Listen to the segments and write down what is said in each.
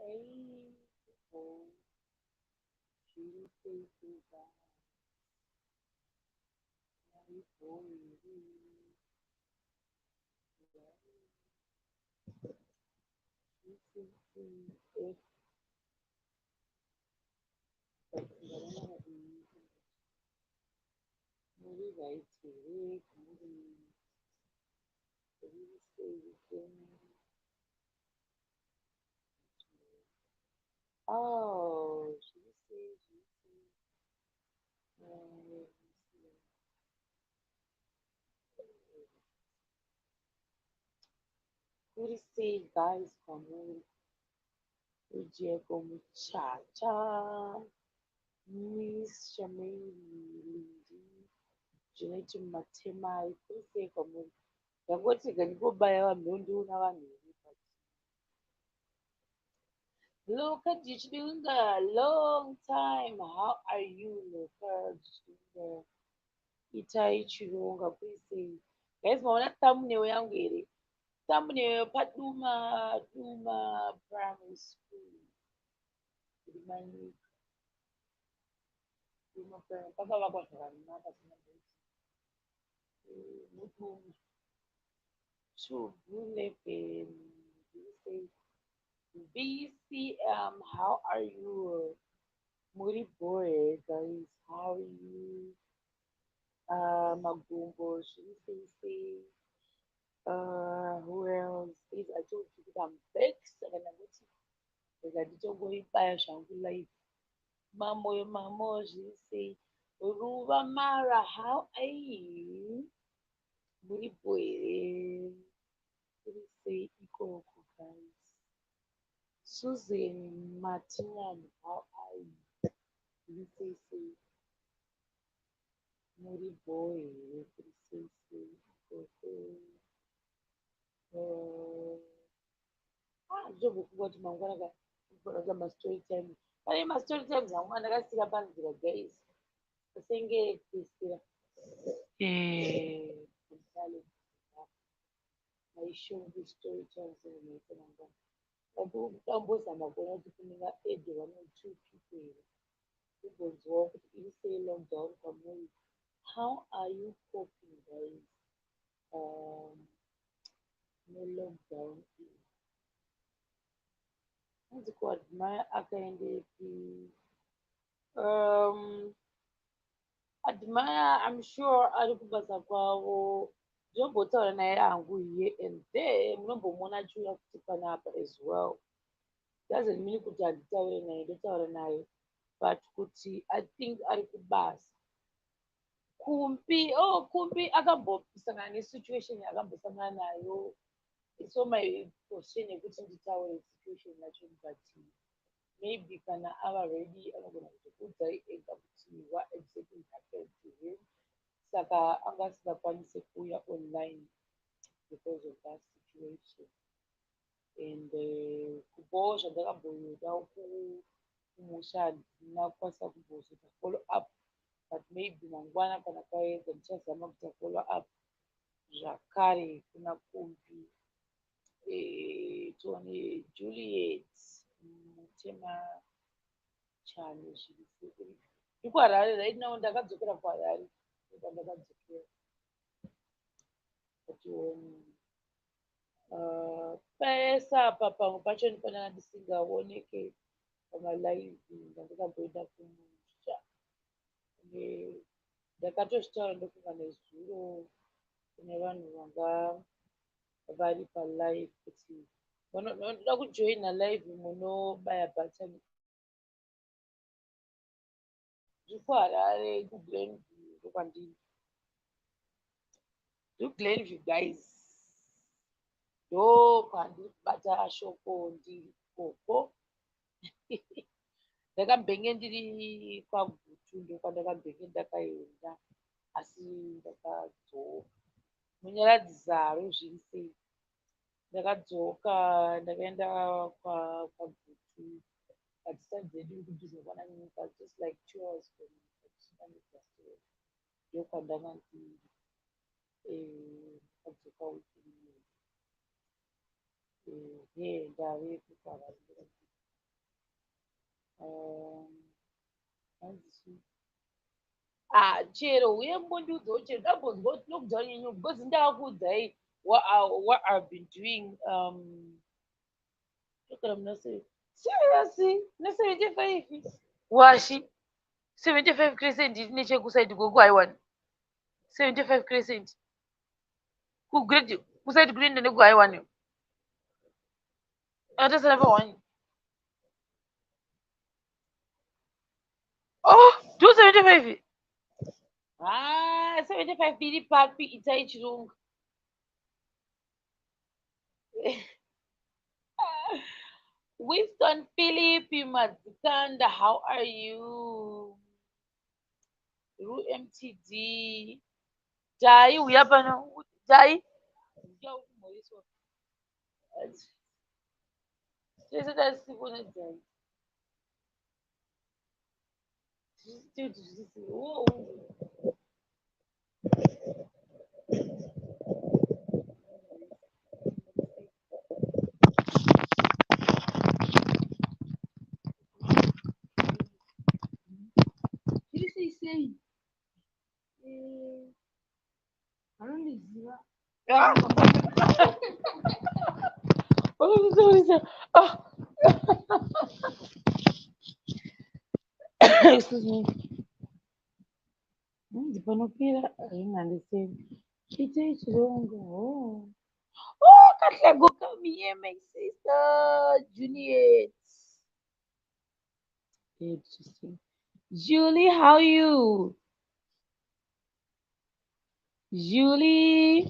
Hey, people, zviri sei kuva maripo here? Zviri sei? Muri right here? Muri zviri sei upenyu? Oh, zviri sei, zviri sei? Kuri sei guys kwamuri? Rujeko Muchacha, Miss Shamaine Lindi, Janet Matemai, kuri sei kwamuri? Ndangoti rega ndingobaya vanhu ndoona vanhu here but Luca Jichidunga, long time. How are you, Luca Jichidunga? Itai Chironga, kuri sei? Guys, maona thumbnail yangu here? Thumbnail paDuma Duma Primary School. Iri Manyika. Duma Primary. Pakavakwa zvakanaka singamboti. MuDuma. 211. Zviri sei? VCM, how are you? Muri boy, guys. How are you? Magumbo, zviri sei sei? Who else? Guys, I told you that I'm back. Saka ndangoti rega nditongoibaya zvangu live. Mamoyo mamo, zviri sei? Ruva Mara, how are you? Muri bo here? Kuri sei ikoko, guys? Susan Martinyani, how are you? Zviri sei sei? Muri bo here? Kuri sei sei ikoko? Ah, ndichombofunga kuti mangwana ka ndinofanira kuita mastory time. Pane mastory times angu andakasiira panzira guys. Asenge kuisira. Eh, maishongi story times ndinoita mangwana. Ndambozama kuona kuti kune add one or two people here. Kumbonzwawo kuti iri sei lockdown kwamuri. How are you coping guys? Nelockdown iyi. Hanzi kuAdmire akaendepi? Admire, I'm sure ari kubasa kwavo. Ndinombotaura naye hangu here and there. Munombomuona achiuya futi panapa as well. Doesn't mean kuti handitaure naye, ndotaura naye. But kuti I think ari kubasa. Kumpi, oh, Kumpi akambosangana nesituation yaakambosangana nayo. It's on my position yekuti nditaure situation yacho but maybe kana ava ready anogona kutokuudzai ega kuti what exactly happened to him. Saka anga asingakwanisi kuuya online because of that situation. And kubvawo zvandakamboda kumusha handina kukwanisa kumbozoita follow up but maybe mangwana kana kwaedza ndichazama kuita follow up zvakare kuna Kumpi. Tione Juliet Mutema Chane zviri sei. Ndiri kuHarare right now, ndakadzokera kuHarare ndokwandakadzokera. Tione. Pese apa pamwe pacho pananga ndisingaoneke pamalive ndandakamboenda kumusha. Ndakatozvitaura ndofunga nezuro kune vanhu vanga vari palive kuti vanoda kujoina live munobaya button. Ndiri kuHarare kuGlenview ndokwandiri. Ndiri kuGlenview guys. Ndokwandiri kubata shoko ndiri ikoko. Ndakambenge ndiri kwaGutu ndokwandakambenge ndakaenda asi ndakadzoka. Munyaradzi Zaro zviri sei? Ndakadzoka ndakaenda kwaGutu padistance dzedu kudhuze kwananyika just like 2 hours from Nyika ndokwandanga ndiri. Ndakadzoka wiki ino. Ehe ndave kuHarare. Hanzi chii? Ah, chero uye mbondiudzawo chero ndambonzwa kuti lockdown yenyu because ndakakuudzai what I've been doing. Togara muna seriously muna 75 washi 75 Crescent nechekusaidi gogo haiwani 75 Crescent kugrade kusaidi kunoenda nekuhaiwani atasara pa one. Oh, 275. Ah, 75 iri papi? Itai chirungu. Winston Philip Madzikanda, how are you? Ru MTD. Jai, uya pano. Jai. Uya ukumhoreswa. Tese tasikuona Jai. Zviri sei sei? Vanondiziva. Ah! Vanonditaurisa. Ah! Excuse me. Hanzi panopera rinhandisei. Itai chirungu. Oh. Oh, Katlego, come here, my sister. Juliet. Interesting. Julie, how are you? Julie.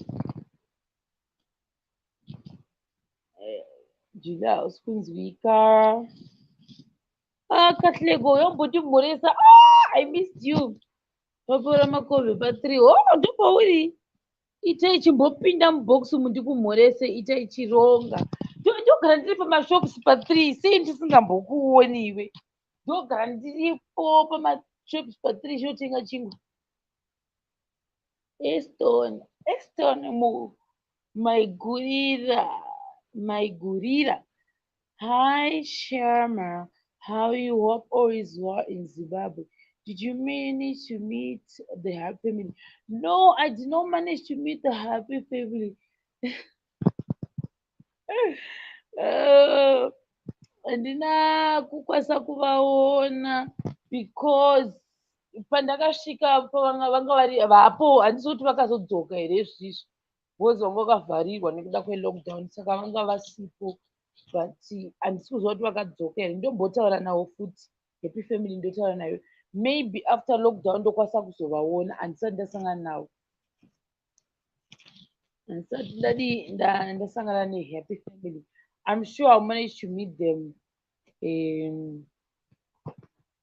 Julie, hausi kunzwika. Ah, Katlego, yombondimhoresa. Ah, I missed you. Papora makombe pa3. Oh, ndopauri. Itai chimbopinda mubox umu ndikumhorese, itai chironga. Ndogara ndiri pamashops pa3, sei ndisingambokuoni iwe? Ndogara ndiripo pamashops pa3 chotenga chingwa. Eston, Eston mu Maigurira, Maigurira. Hi Sharma, how you hope all is well in Zimbabwe. Did you manage to meet the happy family? No, I did not manage to meet the happy family. Handina kukwanisa kuvaona because pandakasvika vanga vanga vari vapo. Handisi kuti vakazodzoka here zvisizvo because vanga vakavharirwa nekuda kwelockdown, saka vanga vasipo, but handisi kuziva kuti vakadzoka here. Ndombotaura navo futi, happy family ndotaura nayo maybe after lockdown ndokwanisa kuzovaona. Handisati ndasangana navo, handisati ndadi ndasangana nehappy family. I'm sure I'll manage to meet them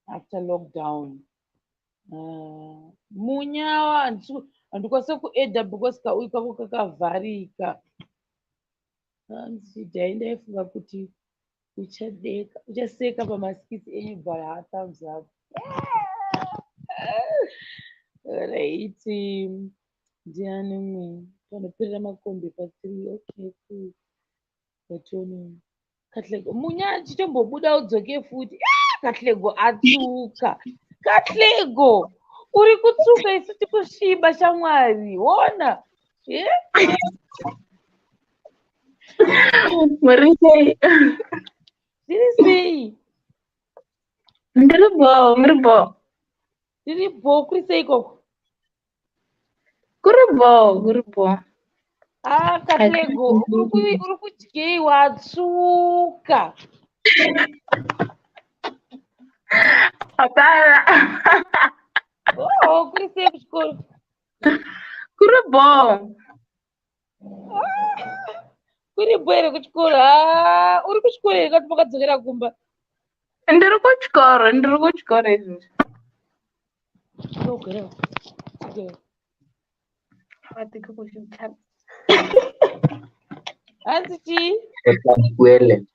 after lockdown. Munyawa handikwanisi kuedha because kauyu kako kakavharika. Hanzi dai ndaifunga kuti uchadeka uchaseka pamaskits enyu, but ha, thumbs up. Right, ndiani mwe panoperera makombi pa3? Okay, cool. Vatione Katlego. Munya, chitombobuda udzoke futi. Ah, Katlego atsuka. Katlego, uri kutsuka, isu tikusviba shamwari. Ona. Yeah? Muri sei? Zviri sei? Ndiri bo, muri bo. Ndiri bo, kuri sei ikoko? Kuri bo, kuri bo. Ah, Katlego, uri kudyei? Watsvuka. Hapana. Oh, kuri sei kuchikoro? Kuri bo. Kuri bo here kuchikoro? Ah, uri kuchikoro here kati makadzokera kumba? Ndiri kuchikoro, ndiri kuchikoro izvozvi. Ndogara. Chigara. Watike kuchikoro. Hanzi chii? Kwele.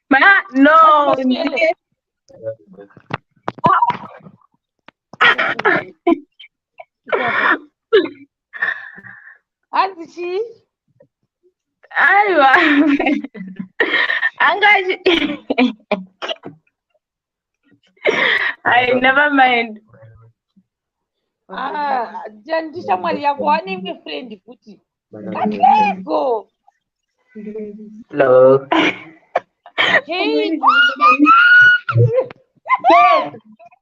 Ma, no. Maswele. Hanzi chii? Aiwa. Angachi. I never mind. Ah, ndishamwari yako, wane imwe friend futi. Katlego. Hello. Hey,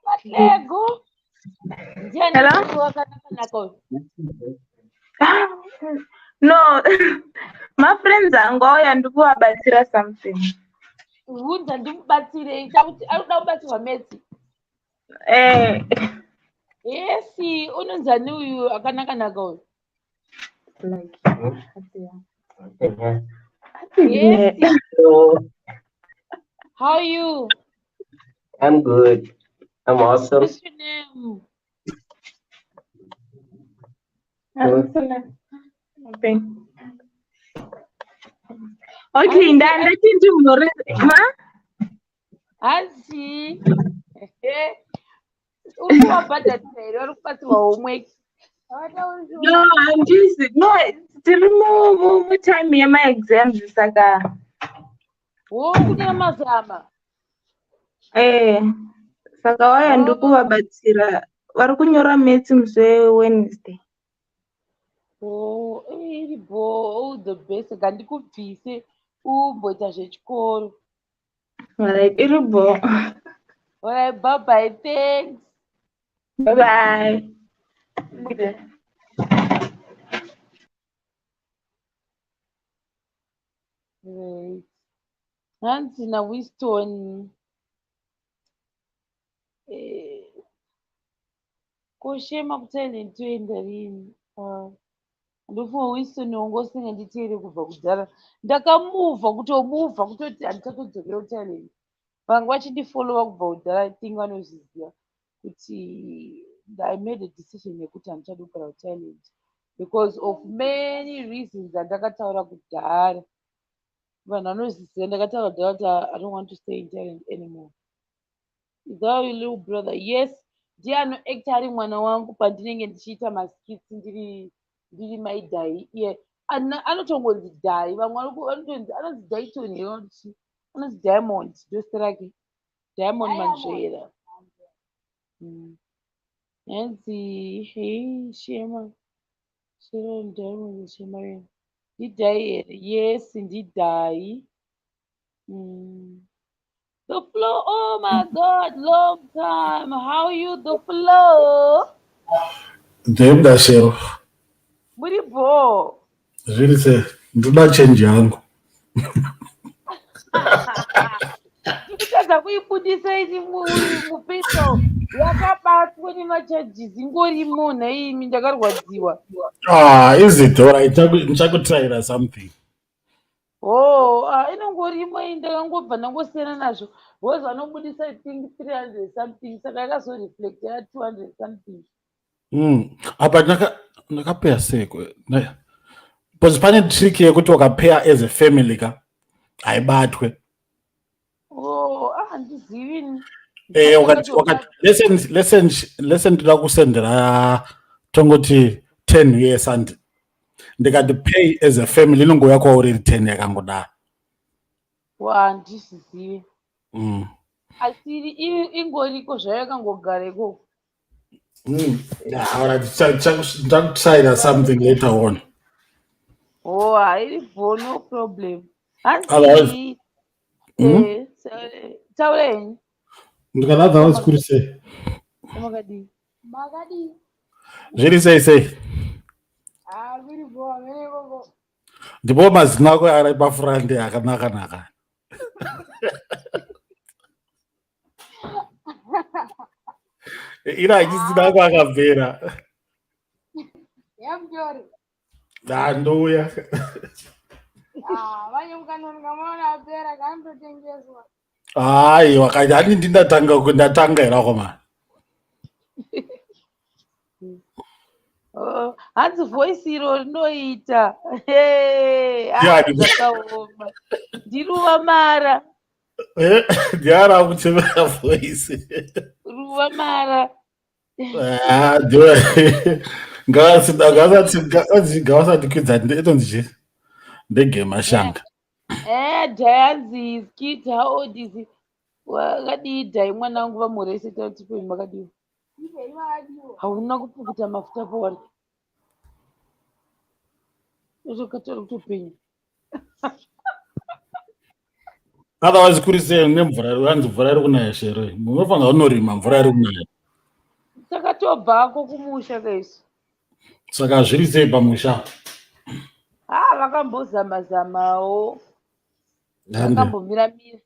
Katlego. Ndiani? Hello? Wakanaka uyu? No, mafriends angu auya, ndikuvabatsira something. Hunza ndimubatsire, ita kuti ari kuda kubatsirwa maths. Eh. Yes, unonzani uyu akanaka-naka uyu? Like, Yes. Hello. How are you? I'm good. I'm awesome. What's your name? Okay. Okay, ndandati ndimhore ma. Hanzi uri kuvabhadharisa here? Vari kubatsirwa homework? No, handisi. No, tiri mutime yemaexams, saka Wo, kune mazama. Eh, saka waya Oh. ndikuvabatsira, vari kunyora maths musi weWednesday. Oh, iri bo, all the best. Ngandikubvise umboita zvechikoro. Right, iri bo. Alright, bye bye, thanks. Bye bye. Right, hanzi naWinston, koshema kuThailand toenda rini? Ah, ndofunga Winston wanga usinganditeere kubva kudhara. Ndakamuvha, kutomuvha, kutoti handichatodzokera kuThailand. Vanga vachindifolowa kubva kudhara, I think vanozviziva kuti I made a decision yekuti handichadi kugara kuThailand because of many reasons andakataura kudhara. Vanhu vanozviziva, ndakataura kudhara kuti I don't want to stay in Thailand anymore. Is that your little brother? Yes, ndiye anoacta ari mwana wangu pandinenge ndichiita maskits, ndiri maidhai. Iye anotongonzi Dhai, vamwe vanotonzi, anonzi Daiton here? Vanoti anonzi Diamond, ndozita rake, Diamond Manzvera. Hanzi, "Hey Shema, Sharon, Diamond, Shema ndidhai here?" Yes, ndidhai. The Flow, oh my God, long time. How are you, The Flow? Ndinoda, Shero. Muri bho? Zviri sei? Ndoda change yangu. Ndikutadza kuibudisa ini mupeso, yakabatwa nemacharges, ingorimo nhaimi, ndakarwadziwa. Ah, is it alright? Ndichakutrayira something. Oh, ah, inongorimo iyi, ndakangobva ndangosiyana nazvo because vanobudisa, I think, 300 something, saka yakazoreflect ya 200 something. Apa ndakapeya seko. Because pane trick yekuti ukapeya as a family ka, haibatwe. Oh, ah, handizivi ini. Eh, wakati listen, ndoda kusendera tongoti 10 years and ndikati pay as a family, inongouya kwauri iri 10 yakangodaro. Wa, handizvizivi. Asi ingoriko zvayo, yakangogara ikoko. Yeah, alright, ndichakutrayira something later on. Oh, hairipo, no problem. Otherwise- Hanzi eh, taura henyu. Ndikati otherwise kuri sei? Makadii? Makadii? Zviri sei sei? Ah, zviri bho, amene koko. Ndipo mazino ako ari pafront akanaka naka. Ina hachisina ako akabvera. Yamutori. Ah, ndouya. Ah, vanye mukanoni kamaona apera kaanototengeswa. Aiwa, hani ndatanga here akomana? Oh, hanzi voice iro rinoita. Hey, ah, Ndiani? zvakaoma, ndiruva mara. Ndiani akuchemera voice? Ruva mara. Ah, ndiwe. Ngavasatikwidza, itonzi chii, ndege yemashanga. Eh, Dayanzi is cute. How old is he? Wakadii dhai mwana wangu vamhorese tautipe makadiwa. Ivei makadiwa. Hauna kupukuta mafuta pawarya. Uzokatara kutopenya. Otherwise kuri sei nemvura hanzi mvura iri kunaya shero. Munofanira kunorima mvura iri kunaya. Takatobvako kumusha kaisu. Saka zviri sei pamusha? Ha, vakambozama zamawo. Hande. Vakambomira mira.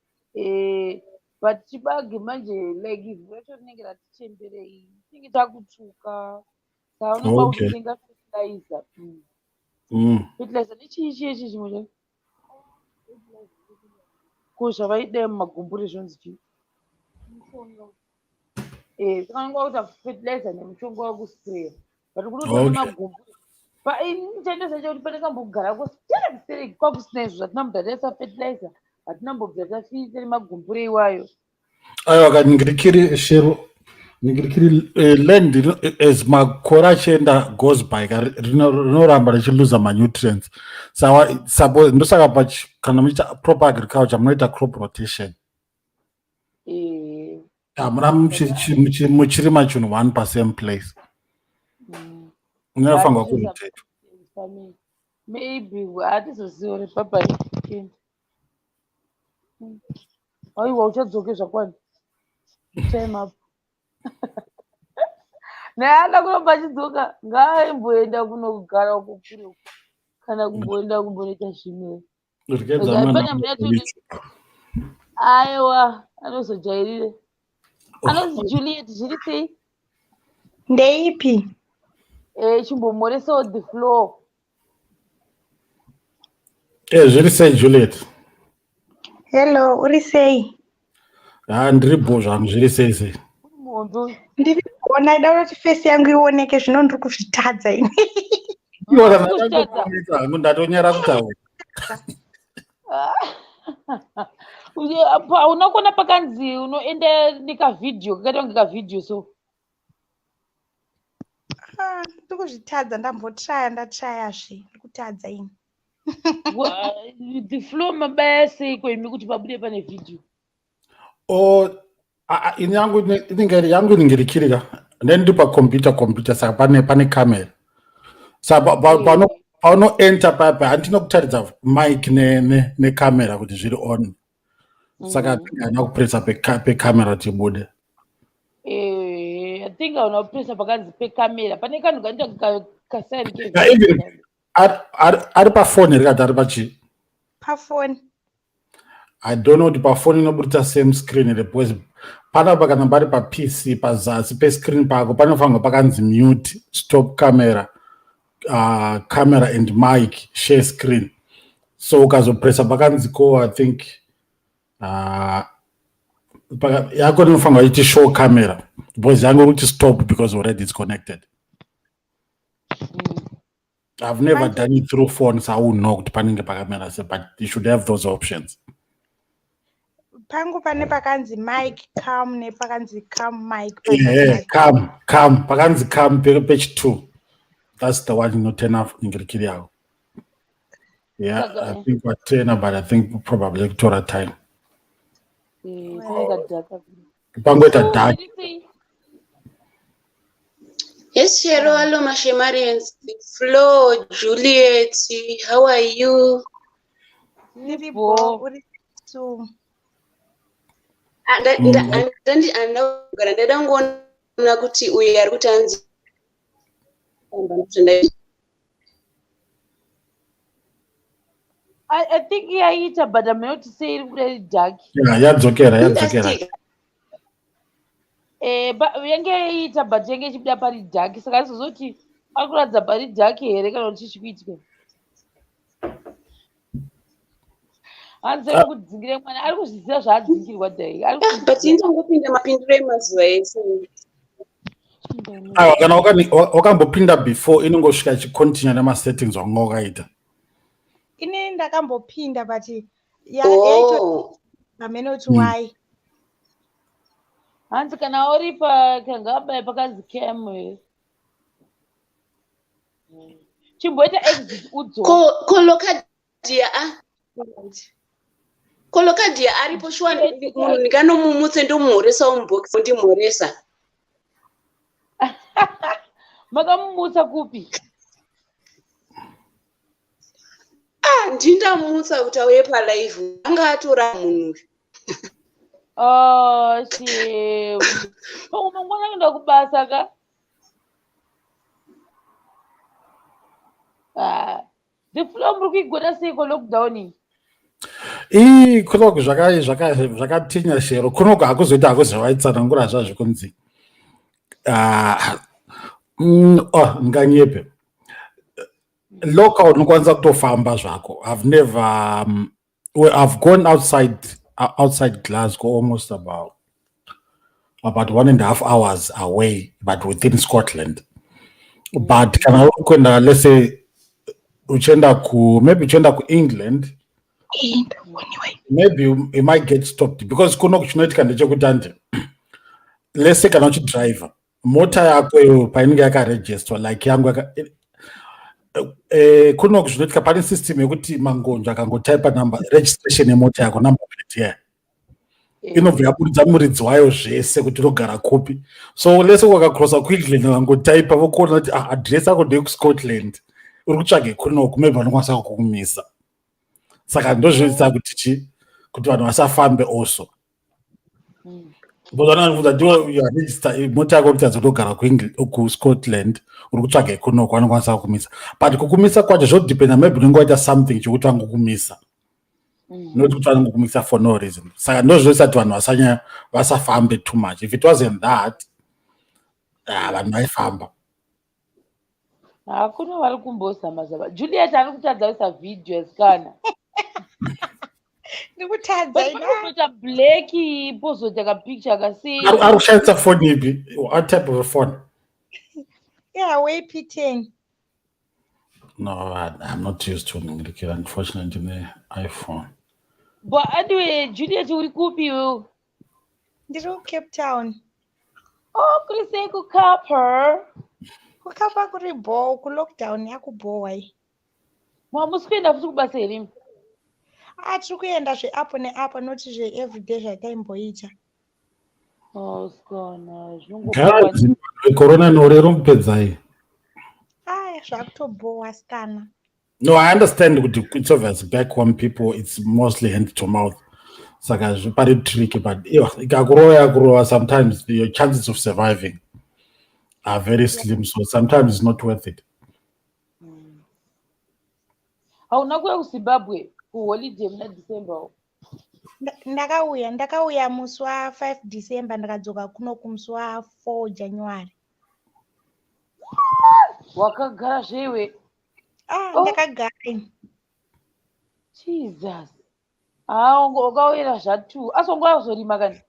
But chibage manje, like, ivhu racho rinenge ratichemberei, tinenge takutsvuka. Saka unoba kutenga fertilizer. Fertilizer nechii chii chii chimwe chacho? Ko zvavaidai mumagumbure zvonzi chii? Mushonga. Saka unonga wakuita fertilizer nemushonga wekuspreya. But kunotora magumbure. Ini chandoziva chekuti pandakambogara stereki stereki kwakusina izvo, hatina mbobva taisa fertilizer, hatina mbobva tafiisa nemagumbure iwayo. Aiwa ka, ningirikiri shero, ningirikiri land as makore achienda goes by ka, rinoramba richiluza manutrients. Sawa suppose ndosaka kana muchiita proper agriculture munoita crop rotation. Hamuna muchirima chinhu one pa same place. Munofanirwa kurotate. Farming. Maybe hatizozivi uri bye bye. Aiwa, uchadzoke zvakwana. Time up. Naye ada kuramba achidzoka, ngaaimboenda kunogara uko kure uko. Kana kumboenda kumbonoita zvimwe. Regedza Pane mwana. mbuya Aiwa, anozojairire. Anonzi Juliet, zviri sei? Ndeipi? Chimbomoresawo the floor. Zviri sei, Juliet? Hello, uri sei? Ha, ndiri bho zvangu, zviri sei sei? Uri muhombe uyu. Ndiri kuona ida kuti face yangu ioneke, zvino ndiri kuzvitadza ini. Iwa kana Kuzvitadza. ndangooneka hangu ndatonyara kutaura. Hauna kuona pakanzi unoenda nekavhidhiyo kakaita kunge kavhidhiyo so? Ah, ndiri kuzvitadza, ndambotraya, ndatrayazve, ndiri kutadza ini. The floor mabaya seiko imi kuti pabude pane vhidhiyo? O ini yangu inenge yangu inenge rikirika then ndiri pacomputer computer, saka pane camera, saka paunoenter papa handina kutaridza mic necamera kuti zviri on, saka haina kupresa pecamera kuti ibude. I think hauna kupresa pakanzi pekamera, pane kanhu kanoita kasaini. Yeah, even ari pafoni here kati ari pachii? Pafoni. I don't know kuti pafoni inoburitsa same screen here, because panapa kana pari paPC, pazasi pescreen pako panofanirwa pakanzi mute, stop camera, camera and mic, share screen. So ukazopresa pakanzi ko, I think yako inofanirwa iti show camera, because yangu kuti stop because already it's connected. I've never done it through phone, so I won't know kuti panenge pakamera sei, but you should have those options. Pangu pane pakanzi mic cam nepakanzi cam mic. Yeah, cam cam pakanzi cam page 2, that's the one inoturn off ingirikiri yako. Yeah. I think waturna, but I think probably kutora time. Pangoita dark. Yes, Shero, hello, Mashemarians. Flo, Juliet, how are you? Ndiripo, uri su? Andagara ndada kungoona kuti uyu ari kuti anzi I think yaita, but I'm not say iri kuda iri dark. Yeah, yadzokera, yadzokera. Fantastic. Yange yaita, but yange ichibuda pari dark, saka azozoti ari kuratidza pari dark here kana kuti chichi kuitika? Hanzi ari kudzingira mwana, ari kuzviziva zvaadzingirwa dhai. Ah, but indangopinda mapindiro emazuva ese. Aiwa, kana wakambopinda before, inongosvika ichicontinue nemasettings wanga wakaita. Inini ndakambopinda, but yaito hamene kuti why. Hanzi kana uri pa kangabaya pakanzi cam here, chimboita exit udzoke. Ko lokadia ah. Kolokadhiya aripo shuwa, munhu ndinganomumutse ndomumhoresawo mubhokisi ndimhoresa. Makamumutsa kupi? Ah, ndindamutsa kuti auye palive, anga atora munhu uyu. Oh, shame. Pamwe mangwana anoenda kubasa ka. Ah, the flow muri kuigona seiko lockdown iyi? Ii kunoku zvakatinya shero kunoku hakuzoita hakuzovaitsanangura zvazvo kunzi ah, oh, nganyepe local unokwanisa kutofamba zvako. I've never well, I've gone outside Glasgow, almost about 1.5 hours away, but within Scotland. But kana uri kuenda, let's say uchienda ku maybe uchienda kuEngland, maybe you might get stopped because kuno chinoitika ndechekuti andi let's say kana uchidriver mota yako iyo painenge yakaregisterwa like yangu kuno zvinoitika pane system yekuti mangonjo akangotaipa number registration yemota yako, number plate yayo inobva yabudidza muridzi wayo zvese kuti unogara kupi. So let's say wakacrossa kuEngland, vakangotaipa vokuona kuti ah, address yako ndeyekuScotland, uri kutsvage kunoku, maybe vanokwanisa kukumisa. Saka ndozvinoita kuti chi kuti vanhu vasafambe also because vanobvunza ndiwo register mota yako kutadza kutogara kuScotland, uri kutsvaga kunoku, vanokwanisa kukumisa. But kukumisa kwacho zvodependa, maybe unenge waita something chekuti vangokumisa, not kuti vanongokumisa for no reason. Saka ndozvinoita kuti vanhu vasanya vasafambe too much. If it wasn't that, ah, vanhu vaifamba. Hakuna vari kumbozama zama. Juliet ari kutadza kuisa vhidhiyo kana. Ndikutadza ina. Panoita black pozoita kapicture kasi. Ari kushandisa phone ipi? What type of a phone? IHuawei P10. No, I'm not used to ngirikira, unfortunately ndine iPhone. But anyway, Juliet, uri kupi iwewe? Ndiri kuCape Town. Oh, kuri sei kuKapa? KuKapa kuri bho, kulockdown yakubhowa iyi. Mamusi kuenda futi kubasa here? Ah, tiri kuenda zveapo neapo, not zveeveryday zvataimboita. Oh, sikana. Gara corona norero mupedzai. Aya, zvakutobhowa sikana. No, I understand kuti it's obvious back home people, it's mostly hand to mouth, saka pari tricky, but iwa ikakurova yakurova. Sometimes your chances of surviving are very slim, so sometimes it's not worth it. Hauna kuuya kuZimbabwe kuholiday muna December? Ndakauya musi wa5 December, ndakadzoka kuno kumusi wa4 January. Wakagara zveiwe? Ah. Oh. Ndakagara ini. Jesus, haa, wakauyira zvatu, asi wanga wazorima kani?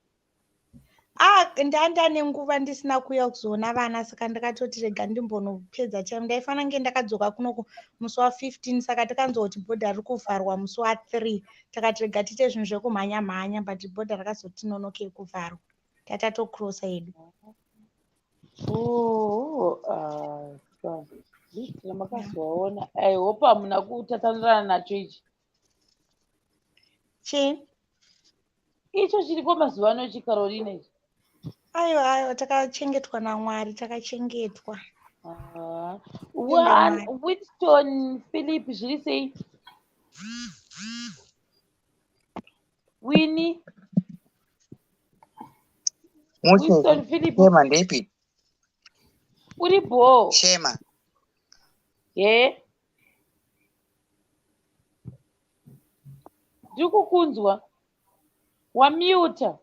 Ah, ndanda nenguva ndisina kuuya kuzoona vana, saka ndakatoti rega ndimbonopedza time. Ndaifanira kunge ndakadzoka kunoku musi wa15, saka tikanzwa kuti bhodha riri kuvharwa musi wa3, takati rega tiite zvinhu zvekumhanya mhanya, but bhodha rakazoti nonokei kuvharwa, tatatocrossa hedu. Oh, ah, ndizvo makazovaona. I hope hamuna kutatanurana nacho ichi. Chii? Icho chiriko mazuva ano chiCarolina ichi. Aiwa, aiwa, takachengetwa naMwari, takachengetwa. Ah, Tenda Mwari. Winston Philip, zviri sei Wini? Mushe. Winston Philip. Shema, ndepi? Uri bho? Shema. He, ndiri kukunzwa, wamuta.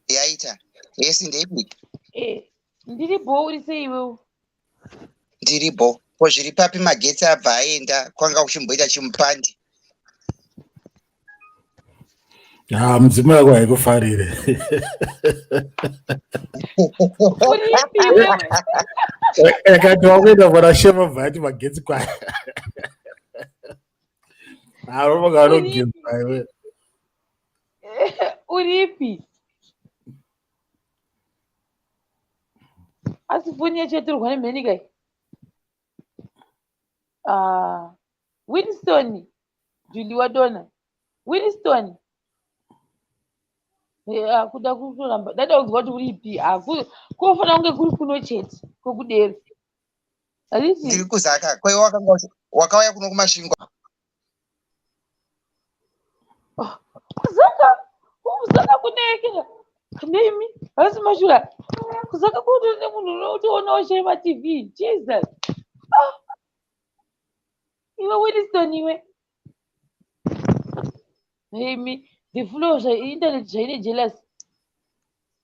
Yaita yesi, ndepi? Eh, ndiri bho, uri sei iwewo? Ndiri bho. Ko zviri papi? Magetsi abva aenda, kwanga kuchimboita chimupandi. Ha, mudzimu yako haikufarire. Uripi iwewe? Yakati wakuenda vona Shema, bva yati magetsi kwaya haromoga vanogeza iwe. Uripi? Asi foni yacho yatorwa nemheni kai? Ah, Winston, Julie wadona. Winston, kuda kutoramba dada kunzwa kuti uripi. Kunofanira kunge kuri kuno chete kwekudero. Handiti? Ndiri kuZaka. Kwai wakanga wakauya kuno kuMasvingo? KuZaka, kuZaka kunekera nemi hasi mashura. KuZaka kutori nemunhu unotoonawo Shema TV. Jesus. Ah. Iwe Winston, iwe imi, the flow zvainternet zvaine jealous.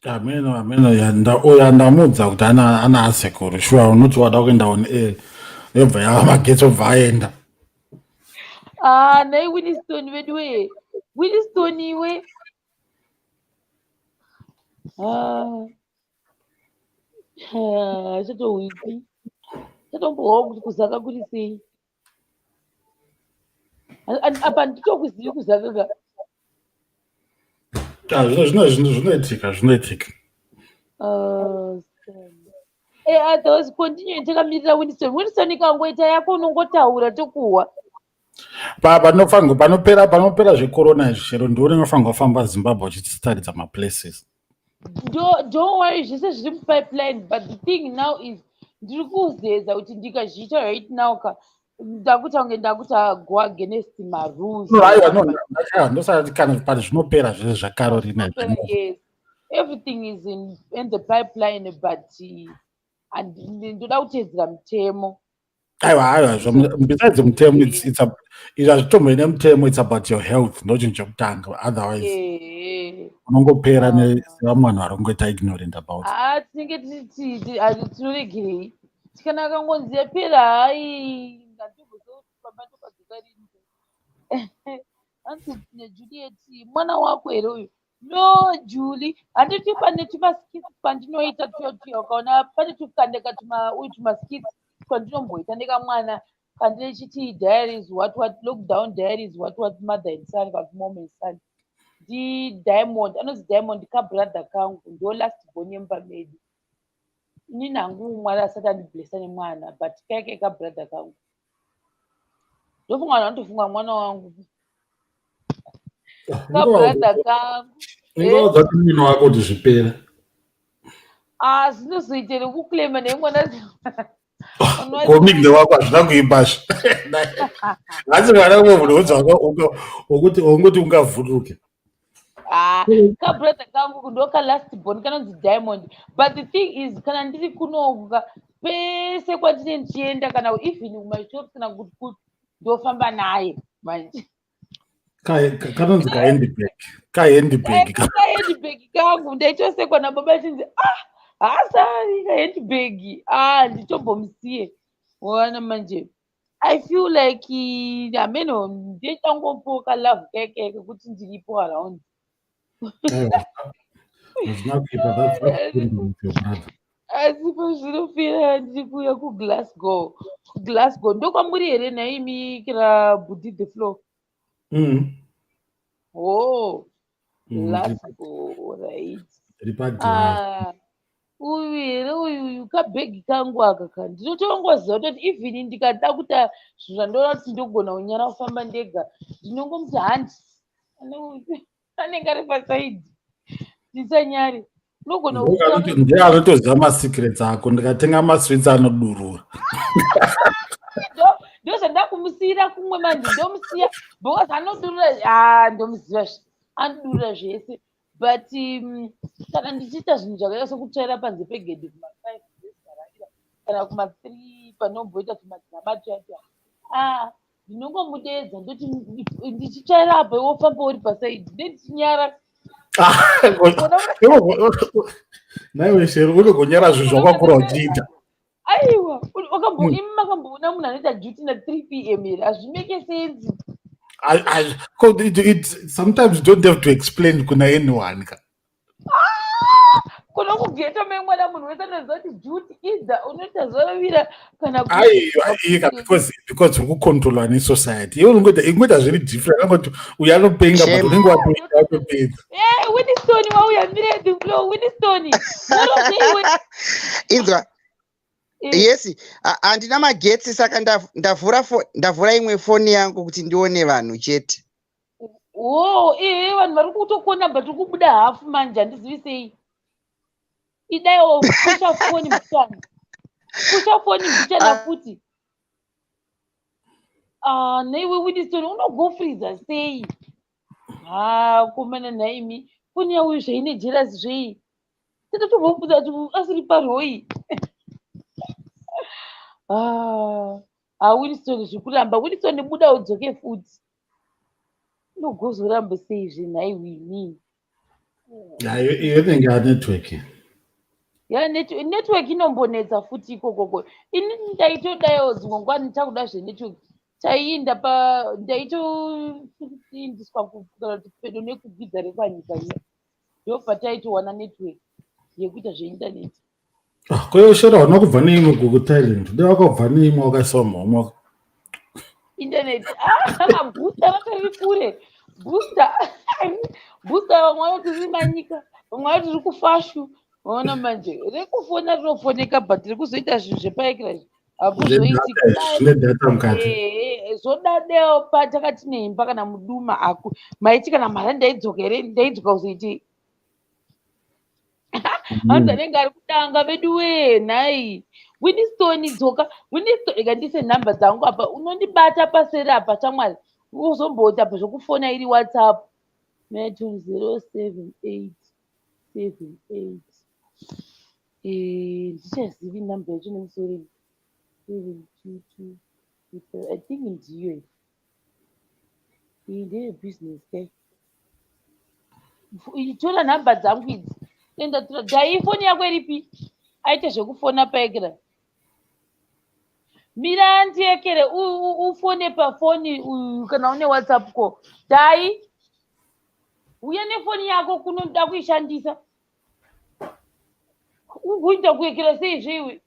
Ameno, ameno. Uyo andamudza kuti ana asekuru shuwa unoti wada kuenda on air, yobva yava magetsi, obva aenda. Ah, nhai Winston vedu wee. Winston iwe. Ah. Ah, chatohwipi chatombohwawo kuti kuZaka kuri sei. Apa nditokuzivi kuZaka ka. Ah, zvinoitika, zvinoitika. Ah, otherwise continue takamirira Winston. Winston, ikangoita yako unongotaura tokuhwa. Panofanirwa panopera zvekorona izvi, chero ndiwo unofanirwa kufamba Zimbabwe uchitaridza maplaces. Don't worry, zvese zviri mupipeline, but the thing now is ndiri kuzeza kuti ndikazviita right now ka, ndakuita kunge ndakuita go against marules. No, aiwa, no, ndosati kana pane zvinopera zvese zvaKarorina. Yes, everything is in the pipeline, but ndoda kuteedzera mutemo. Aiwa, aiwa, besides mutemo, izvi hazvitomboine nemutemo. It's about your health, ndo chinhu chekutanga. Otherwise unongopera nevamwe vanhu vari kungoita ignorant about. Haa, tinenge tinoregerei tikana akangonzi yapera, hai, baba ndokadzoka rini? Hanzi neJuliet, mwana wako here uyu? No, Julie, handiti pane tumaskits twandinoita tuya tuya? Ukaona pane tukandeka tuma uyu tumaskits twandinomboita nekamwana kandinechiti diaries, what what, lockdown diaries, what what, mother and son, kana mom and son. NdiDiamond, anonzi Diamond, kabrother kangu, ndo last born yemumba medu. Inini hangu Mwari asati andiblessa nemwana, but kaike kabrother kangu, ndofunga vanhu vanotofunga mwana wangu, kabrother kangu. Ingaudza kuti mwana wako kuti zvipere. Ah, zvinozoita rekuclaima nemwana. Komigde wako hazvina kuimbazve. Hasi mwana umwe munhu udza wokuti ungoti ungavhunduke. Ah, kabrother kangu ndo kalast born, kanonzi Diamond. But the thing is, kana ndiri kunoka pese kwandine ndichienda, kana even kumashops kana kuti kupi, ndofamba naye manje. Kanonzi kahandbag, kahandbag. Kahandbag kangu, ndaitosekwa nababa achinzi, "Ah, haasari kahandbag." Ah, nditombomusiye wana manje. I feel like hameno ndechangopo kalove keke kekuti ndiripo around. Hazvina kuipa. That's good with your brother. Asi pazvinopera ndiri kuuya kuGlasgow. KuGlasgow ndokwamuri here nhaimi kira bhudhi the floor? Mm. Oh, Glasgow, right. Ndiri padhuze. Ah, uyu here uyu kabhegi kangu aka ka, ndinotongoziva kutoti even ndikada kuita zvinhu zvandoona kuti ndogona kunyara kufamba ndega, ndinongomuti handi, anenge ari paside, ndisanyare, unogona. Ndiye anotoziva masecrets ako. Ndikatenga masweets anodurura. Ndo zvandakumusiyira kumwe manje, ndomusiya because anodurura. Ah, ndomuziva, anodurura zvese. But kana ndichiita zvinhu zvakaita sokutsvaira panze pegedhi kuma5 kana kuma3, panomboita tumadhirama tuya tuya, ah, ndinongomudeedza, ndoti ndichitsvaira apa, iwe wofamba uri paside, ndendichinyara. Naiwe Shero, unogonyara zvinhu zvawakakura uchiita. Aiwa, imi makamboona munhu anoita duty na3 p.m. here? Hazvimake sense. Sometimes you don't have to explain kuna anyone ka. Kuno kughetto memwana, munhu wese anoziva kuti duty either unoita zuva kana Aiwa, ika because uri kucontrolwa nesociety. Iwe unongoita, ingoita zviri different, angoti uyu anopenga, but unenge watoita, watopedza. Eh, Winston wauya, mire the flow. Winston, murozeiwe. Inzwa. Yes, handina magetsi, saka ndavhura imwe foni yangu kuti ndione vanhu chete. Wo, ehe vanhu vari kutokona but uri kubuda hafu manje handizivi sei. Idaiwo pusha foni mbichana. Pusha foni mbichana futi. Ah, naiwe Winston unogofriza sei? Ha, komana nhaimi. Foni yauyu zvaine jealous zvei? Tatotombofunza kuti asiri paroi. Ah, ah Winston zvikuramba. Winston buda udzoke futi. Unogozoramba sei zve nhai Winnie? Iyo inenge yanetwork. Ya network inombonetsa futi ikokoko. Ini ndaitodawo dzimwe nguva ndichakuda zvenetwork. Taiinda pa ndaitoindiswa kana kuti pedo nekugidza rekwanyika iya. Ndopataitowana network yekuita zveinternet. Ah, ko shera hauna kubva neimwe kuThailand. Dai wakabva neimwe wakaisa muhomwe. Internet. Ah, booster racho riri kure. Booster. Booster vamwe vanoti riri manyika, vamwe vanoti riri kufashu. Vaona manje rekufona rinofoneka but rekuzoita zvinhu zvepaekira izvi hakuzoiti. Zvine data mukati. Zvodadewo patakati neimba kana muduma aku maiti kana mari ndaidzoka here ndaidzoka kuzoitei? Hanzi anenge ari kudanga veduwee nhai. Winston dzoka. Winston rega ndiise nhamba dzangu apa. Unondibata paseri apa shamwari. Uzomboita zvekufona iri WhatsApp. Metro 078 78. Eh, ndichazivi nhamba yacho nemusoro ini. 722 I think ndiyo iyi. Iyi ndeye business kai. Tora nhamba dzangu idzi. Enda tora. Dai foni yako iripi? Aite zvekufona paekera. Mira ndiekere ufone pafoni kana une WhatsApp ko. Dai uye nefoni yako kuno ndoda kuishandisa. Ugoita kuekera sei zveiwe?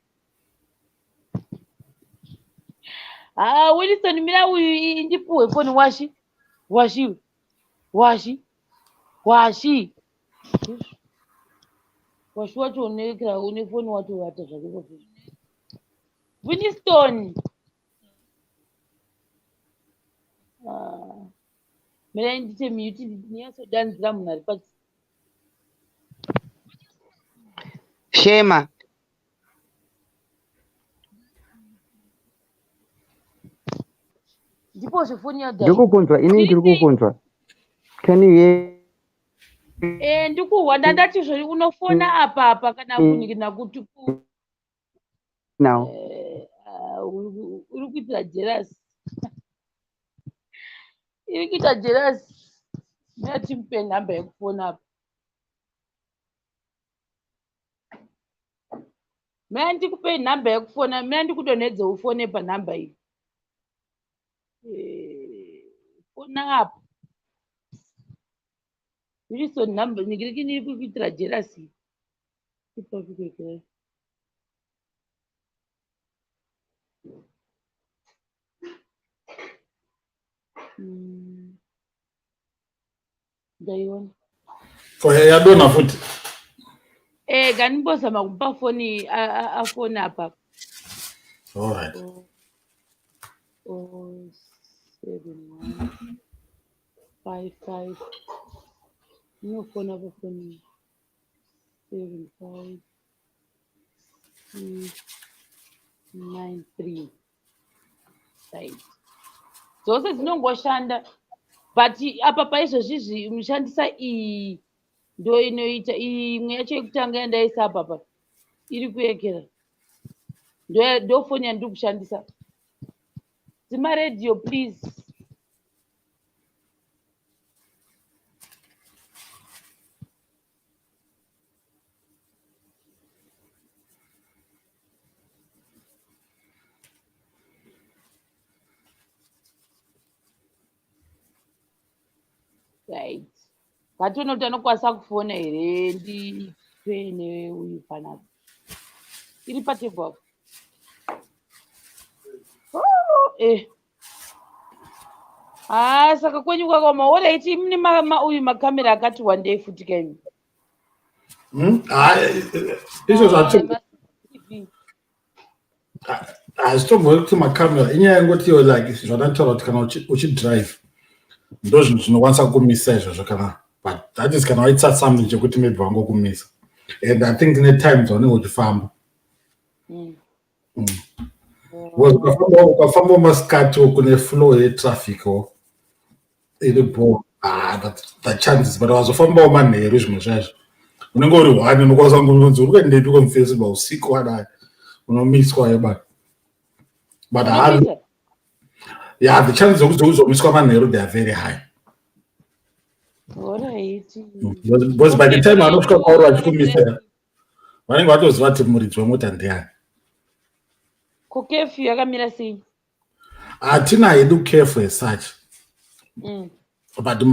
Haa Wilson mira uyu ndipuwe foni washi. Washi. Washi. Washi. Washi wacho unoekera une foni watovata zvake pafoni. Winston. Ah. Mirai ndite mute ndinyatsodanzira munhu ari pa Shema. Ndipo zvefoni yadai. Ndikukunzwa ini ndiri kukunzwa. Can you hear? Eh, ndikuhwa ndandati zvori unofona apa apa kana kunyikina kuti ku Now. Eh, ah, uri kuitira jealous. Iri kuita jealous. Mira timupe nhamba yekufona apa. Mira ndikupe nhamba yekufona, mira ndikudonhedze ufone panhamba iyi. Eh, fona apa. Wilson nhamba ningirikini iri kukuitira jealous. Ipapi kuitira. Ndaiona. Ko yadonha futi. Eh, gandimbozama kumupa foni afone apa. All right. Oh, 7 1 5 5. Inofona pafoni 7 5 6 9 3. Right. Dzose dzinongoshanda but apa paizvozvizvi mushandisa iyi ndo inoita imwe yacho yekutanga yandaisa apa pa iri kuekera ndo foni yandiri kushandisa. Dzima radio please. Right. Ngatione kuti anokwanisa kufona here ndipe neuyu panapa. Iri patebho apo. Oh, eh. Ah, saka kwenyu kwakaoma. Alright, mune uyu makamera akati wandei futi kaimi. Ah, izvo hazvitombori kuti makamera inyaya yengoti iyo like zvandataura kuti kana uchidrive. Ndo zvinhu zvinokwanisa kukumisa izvozvo kana, but that is kana waitsa something chekuti maybe vangokumisa. And I think netime dzaunenge uchifamba. Because ukafamba masikati kune flow yetraffic wo iripo, ah, the chances, but wazofambawo manheru, zvimwe zvaizvo unenge uri one, unokwanisa kungonzi uri kuendepi komufesi usiku wadai, unomiswa yebana. But Unomisa? Yeah, the chances dzekuti uzomiswa manheru, they are very high. Alright. Because by the time vanosvika kwauri vachikumisa, vanenge vatoziva kuti muridzi wemota ndiani. Ko curfew yakamira sei? Hatina hedu curfew as such, but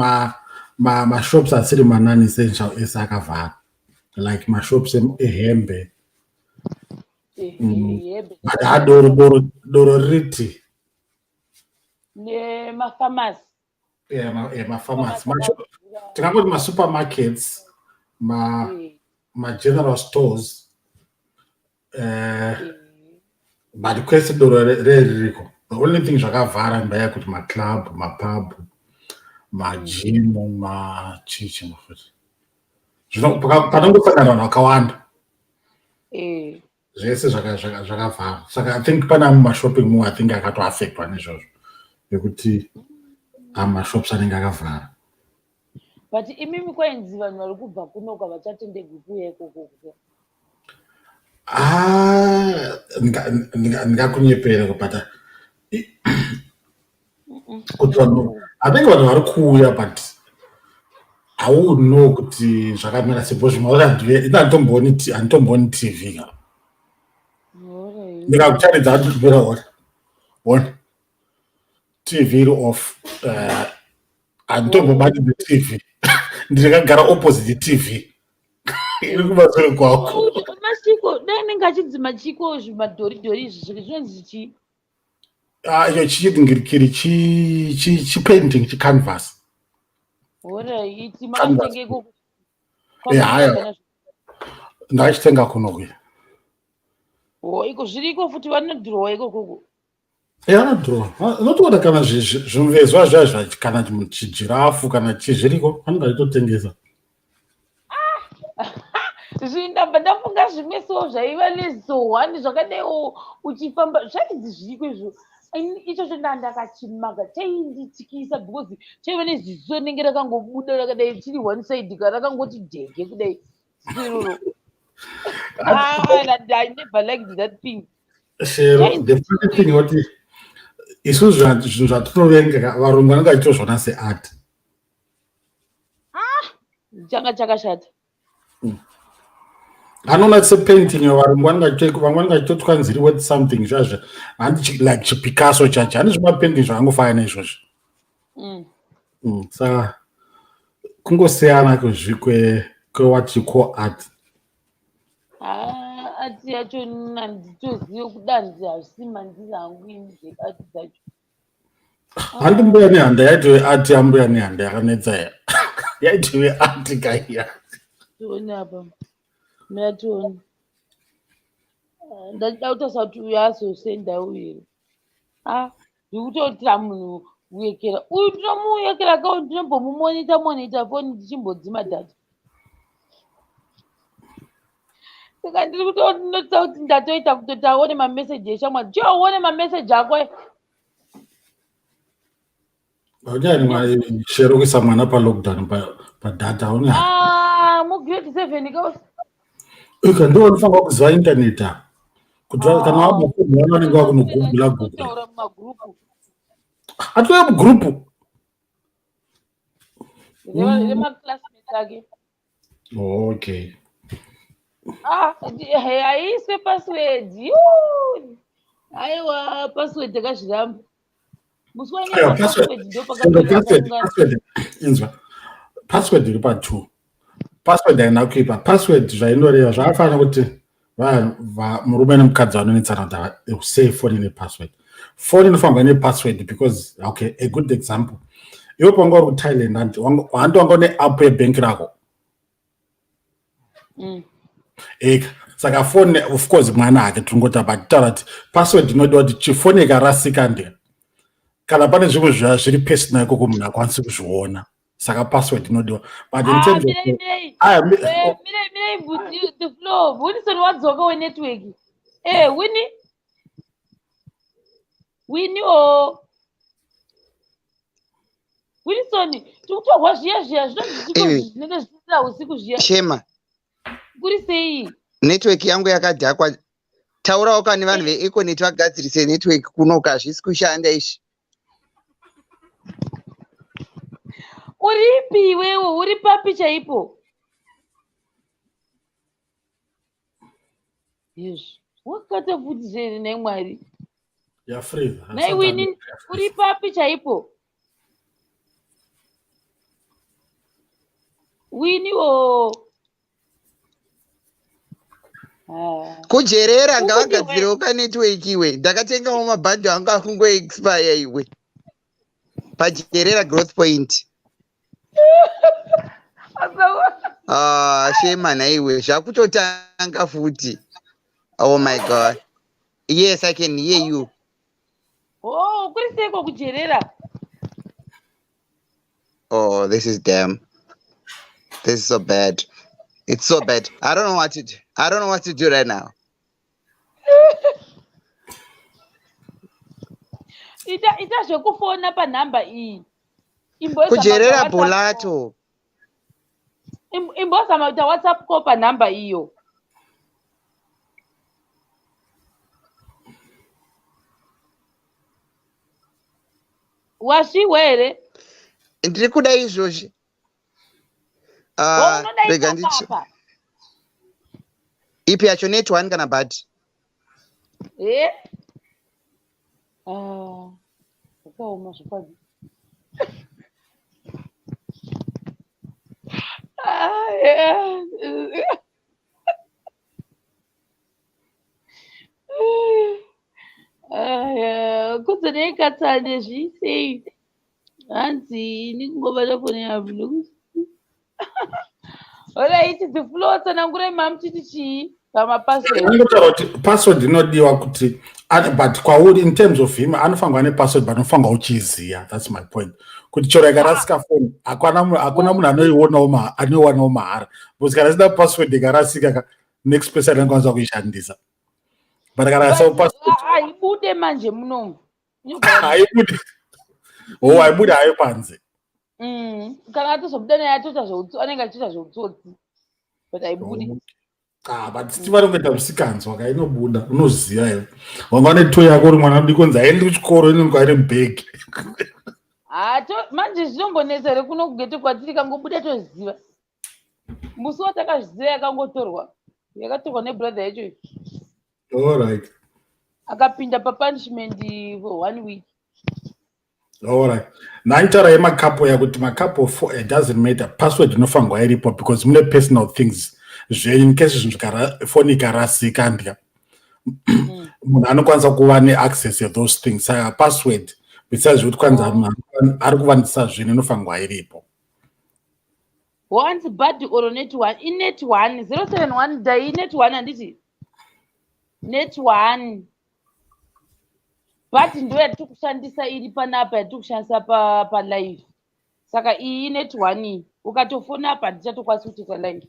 mashops asiri manon-essential ese akavhara, like mashops ehembe. Hembe. But ha, doro riti. Nemafamasi. Mafamasi, tingangoti masupermarkets, mageneral stores, but kwese doro reririko. The only thing zvakavhara ndaya kuti maclub, mapub, magym, machichi futi. Zvino panongosangana vanhu vakawanda, zvese zvakavhara. Saka I think pana mumashopping mall, I think akatoaffectwa nezvozvo yekuti mashops anenge akavhara. But imimi kwainzi vanhu vari kubva kunoka vachatendegwi kuuya ikoko? Ah, ndingakunyepera kubata kuti vanhu, I think vanhu vari kuuya, but I would know kuti zvakamira sei, because zvimwe ina handitombooni TV ka. Ndikakucharidza, handibvira ona ona TV iri off. Handitombobatidzi TV, ndakagara opposite TV iri kumashure kwako. Mashiko dai anenge achinzi machiko, zvimadhoridhori izvi zvinonzi chii? Ah, icho chingirikiri chipainting, chicanvas. Alright, makatenge ikoko? Haya, ndakachitenga kunokuya. O, iko zviriko futi, vanodhirowa ikokoko? Vanodhirowa, unotoona kana zvimuvezwa zvaizva, kana chijirafu, kana chii, zviriko, vanenge vachitotengesa. Ndabva ndafunga zvimwe so zvaiva nezohwani zvakadaiwo uchifamba, zvainzi zviriko izvo. Ichocho ndaa ndakachimaga, chaindityisa because chaiva neziso rinenge rakangobuda rakadai, chiri one side ka, rakangoti dhege kudai, ziso iroro. Ah, I never liked that thing. Shero, the funny thing kuti isusu zvinhu zvatinovenga, varungu vanenge vachitozviona seart. Changa chakashata. Anoona sepainting. Varungu vanenge, vamwe vanenge vachitotwa nziri worth something zvazvo, handi like chiPicasso chacho, handi zvimapainting zvakangofana neizvozvo. Saka kungosiyana kwewhat you call art. Ah, art yacho handitozive kudanzi hazvisi mandiri hangu ini zveart dzacho. Handi Mbuya Nehanda yaitove art? YaMbuya Nehanda yakanetsa ya, yaitove art kaiya. Tione apa, mira tione. Ah, ndachida kutarisa kuti uyu azosenda uyu here. Ah, ndikutotira munhu kuyekera uyu, ndinomuyekera ka, ndinombomumonita monita foni ndichimbodzima data. Saka ndiri kutonotisa kuti ndatoita kutoti aone mameseji eshamwari. Chiaone mameseji ako aya. Aunyani Shero kuisa mwana palockdown padata, aunyani. Ah, mugrade 7 ka. Ika ndo unofanira kuziva internet apa kuti kana wabva mwana vanenge vakunogugula gugula. Kutaura mumagurupu. Atouya mugurupu. Remaclassmates ake. Okay. Ah, haiswe password. Yuu! Aiwa, password takazviramba musi Aiwa, wanyaya. Password. Password ndo Chero password, pakapera. Password, inzwa, password iri pa2. Password haina kuipa. Password zvainoreva zvakafanana kuti murume nemukadzi vanonetsana kuti sei foni nepassword. Foni inofanirwa nepassword because, okay, a good example, iwe panga uri kuThailand, handi wanga une app yebhenki rako? Eka saka foni, of course mwana hake, tingoti apa titaura kuti password inodiwa kuti chifoni ikarasika, ndi Kana pane zvimwe zviya zviri personal ikoko munhu akwanisi kuzviona. Saka password inodiwa. But in Ah, terms of mirei mirei. Aya, Eh, mirei mirei the floor. Wilson wadzoka wenetwork. Eh, Winnie. Winnie o. Wilson, tikutorwa zviya zviya zvinonzi Ivi. zvinenge zvichiitira usiku zviya. Shema, Kuri sei? network yangu yakadhakwa. Taurawo kani vanhu veEconet vagadzirise network kunoku, hazvisi kushanda izvi. Uripi iwewe? Uri papi chaipo? Yezvo. Wakata futi zvere nhai Mwari. Yafreeza. Nhai Winnie, uri papi chaipo? Winnie o. Ah. Kujerera Ukuti ngavagadzirewo kanetwork iwe. Ndakatengawo mabhandi angu akungoexpire iwe. Pajerera growth point. Ah, shema nhaiwe, zvakutotanga futi. Oh my God. Yes, I can hear you. Oh, kuri seiko kujerera? Oh, this is damn. This is so bad. It's so bad. I don't know what to do. I don't know what to do right now. Ita ita zvekufona panhamba iyi. Imbozama kuita Kujerera WhatsApp call. bolato. Imbozama kuita WhatsApp call panhamba iyo. Wasviwa here? Ndiri kuda izvozvi. Oh, Ah, unoda rega ipapa ndichi. apa. Ipi yacho net one kana but? Eh? Ah, zvakaoma zvokwadi. Ah, yeah. Ah, yeah. Kudzonei katsande zviisei. Hanzi ini kungobata foni yangu nekuti. Alright, the floor tsanangurai mamuchiti chii pamapassword. Angotaura kuti password inodiwa kuti but kwauri in terms of him anofanirwa ane password but unofanirwa uchiiziya. That's my point. Kuti chero ikarasika foni hakuna munhu anoionawo anoiwanawo mahara. Because kana isina password ikarasika ka next person anokwanisa kuishandisa. But kana isa password haibude manje munomu. Haibude. Oh, haibude hayo panze. Kana atozobuda naye atoita zveutso anenge achiita zveutsotsi. But haibudi. Ah, but Steve ari kungoita musikanzwa ka inobuda unoziva iwe. Wanga une toy yako uri mwana mudiki kunzi haendi kuchikoro inenge iri mubhegi. Ah, to manje zvinombonetsa here kuno kugete kwatiri kangobuda toziva. Musi watakazviziva yakangotorwa. Yakatorwa nebrother yacho iyi. All right. Akapinda papunishment for 1 week. All right. Nhaitaura yemakapo yakuti makapo for it doesn't matter. Password inofanirwa iripo because mune personal things zvenyu in case zvinhu foni ikarasika ndya. Munhu anokwanisa kuva neaccess those things. Saka password besides zvekuti kwanza munhu ari kuvandisa zvinhu inofanirwa iripo. Once bad or net one, in net one, 071 dai net one handiti? Net one. But ndo yatiri kushandisa iri panapa yatiri kushandisa palive. Saka iyi net one iyi ukatofona apa handichatokwanisi kutoita live.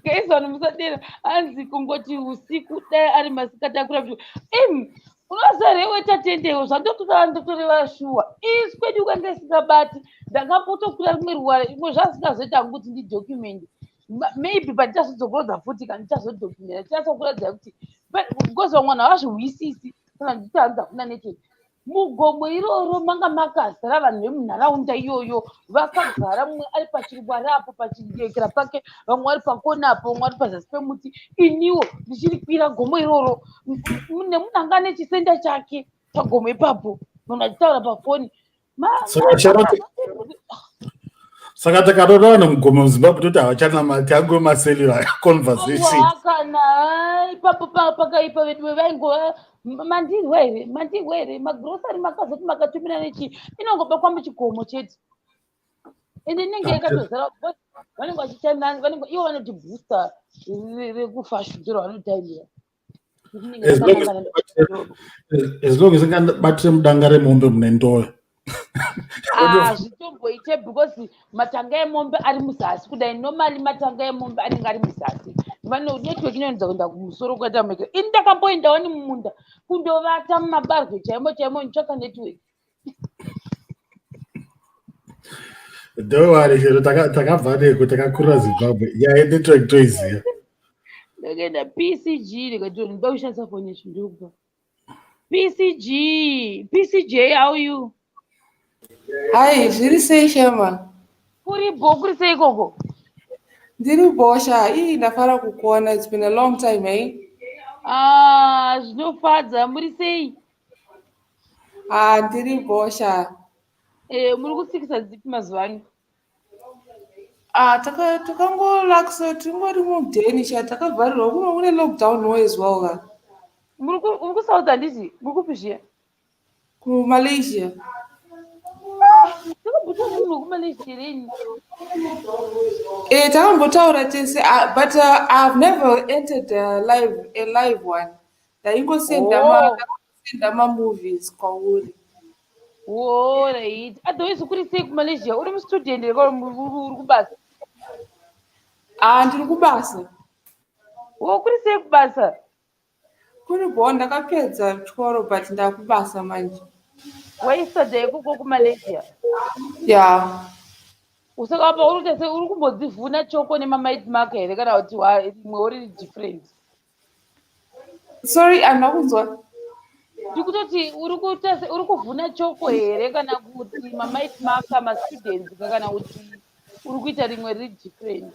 Guys, vanhu musadera hanzi kungoti usiku dai ari masikati akura kuti imi unoziva here wetatendewo zvandototaura ndotoreva shuwa isi kwedu kwanga isingabati ndakambotokwira rimwe ruware imwe zvasingazoita hangu kuti ndidocument maybe pandichazodzokorodza futi kana ndichazodocumenta ndichanyatsokuratidza kuti because vamwe vanhu havazvihwisisi kana nditi hanzi hakuna network mugomo iroro manga makazara vanhu vemunharaunda iyoyo vakagara mumwe ari pachirwara apo pachidekera pake vamwe vari pakona apo vamwe vari pazasi pemuti iniwo ndichirikwira gomo iroro nemunhu anga ane chisenda chake pagomo ipapo munhu achitaura pafoni Saka takatoona vanhu mugomo muZimbabwe toti havachanamati angove macellular conversation. Kana ipapo pakaipa vedu vaingova mandirwa here mandirwa here magrosari makazoti makatumira nechii inongobakwa muchigomo chete ende inenge yakatozara vanenge vachitaimira vanenge ivo vanoti booster rekufashu ndiro vanotaimira. Rinenge As long as rakanangana as long as ingabatire mudanga remombe mune ndoyo. Ah, zvitomboite because matanga emombe ari muzasi kudai. Normally matanga emombe anenge ari muzasi. Vano network inoenza kuenda kumusoro kuita meke. Ini ndakamboendawo nemumunda kundovata mumabarwe chaimo chaimo nditsvaka network. Don't worry, chero takabva neko takakurira Zimbabwe. Nyaya yenetwork toiziva. Ndakaenda PCG ndikati ndinoda kushandisa foni yacho ndokupa. PCG, PCJ, how are you? Hi, zviri sei Shema? Kuri bho, kuri sei ikoko? Ndiri bhosha. Ii ndafara kukuona. It's been a long time, eh? Ah, zvinofadza, muri sei? Ah, ndiri bhosha. Eh, muri kutsikisa dzipi mazuva ano? Ah, takangorelaxa, tingori mudheni sha, takavharirwa kuno kune lockdown wo as well ka. Muri kuSouth handiti? Muri kupi zviya? KuMalaysia. Takambotaura nemunhu wekuMalaysia here ini? Eh, takambotaura tese, but I've never entered a live one. Ndaingosenda ndakangosenda ma-movies kwauri. Alright. Otherwise kuri sei kuMalaysia? Uri mustudent here kana uri kubasa? Ah, ndiri kubasa. Oh, kuri sei kubasa? Kuri bho, ndakapedza chikoro but ndakubasa manje. Waisada ikoko kuMalaysia? Yeah. Saka apa uri kuita sei? Uri kumbodzivhuna choko nemamaid mark here kana kuti rimwe riri different? Sorry, handina kunzwa. Ndikutoti uri kuita sei? Uri kuvhuna choko here kana kuti mamaid mark mastudents kana kuti uri kuita rimwe riri different?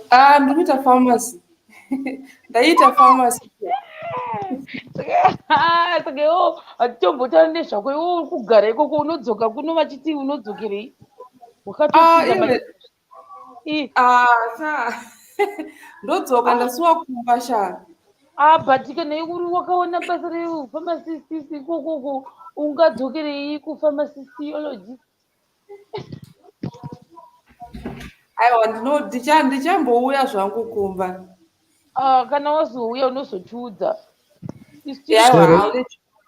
Ah, ndiri kuita pharmacy. Ndaiita pharmacy. Saka iwo hatitombotaura nezvako, iwo uri kugara ikoko unodzoka kuno vachiti unodzokerei? Ah, Ah, sha. Ndodzoka ndasuwa kumba sha. Ah, but kana uri wakaona basa repharmacist ikokoko ungadzokerei kupharmacistologist? Aiwa, ndichambouya zvangu kumba. Ah, kana wazouya unozotiudza. Yeah, I'll let you know,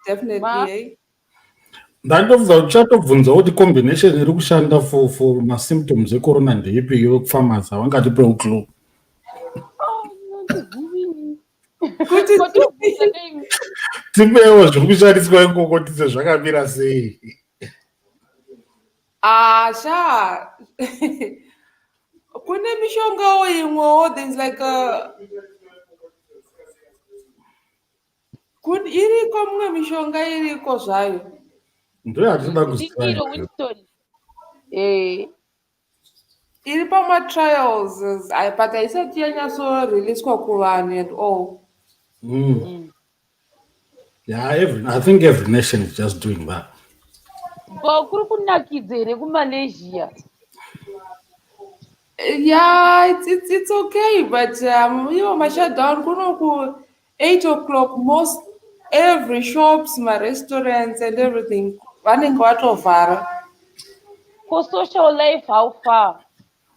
definitely. Eh? Ndatobvunza uchatobvunza kuti combination iri kushanda for masymptoms ecorona ndeipi iwe kupharmacy havangatipewo clue. Kuti tipewo zviri kushandiswa ikoko tize zvakamira sei. Ah, sha. Kune mishongawo imwewo, there's like a Kun iriko mumwe mishonga iriko zvayo. Ndiyo yatinoda kuziva. Ndiro Winston. Eh. Iri pama trials but haisati yanyatso releaswa kuvanhu and all. Yeah, I think every nation is just doing that. But kuri kunakidza here kuMalaysia? Yeah, it's okay, but iwo mashutdown kuno ku 8 o'clock most every shops, my restaurants and everything vanenge vatovhara. For social life, how far?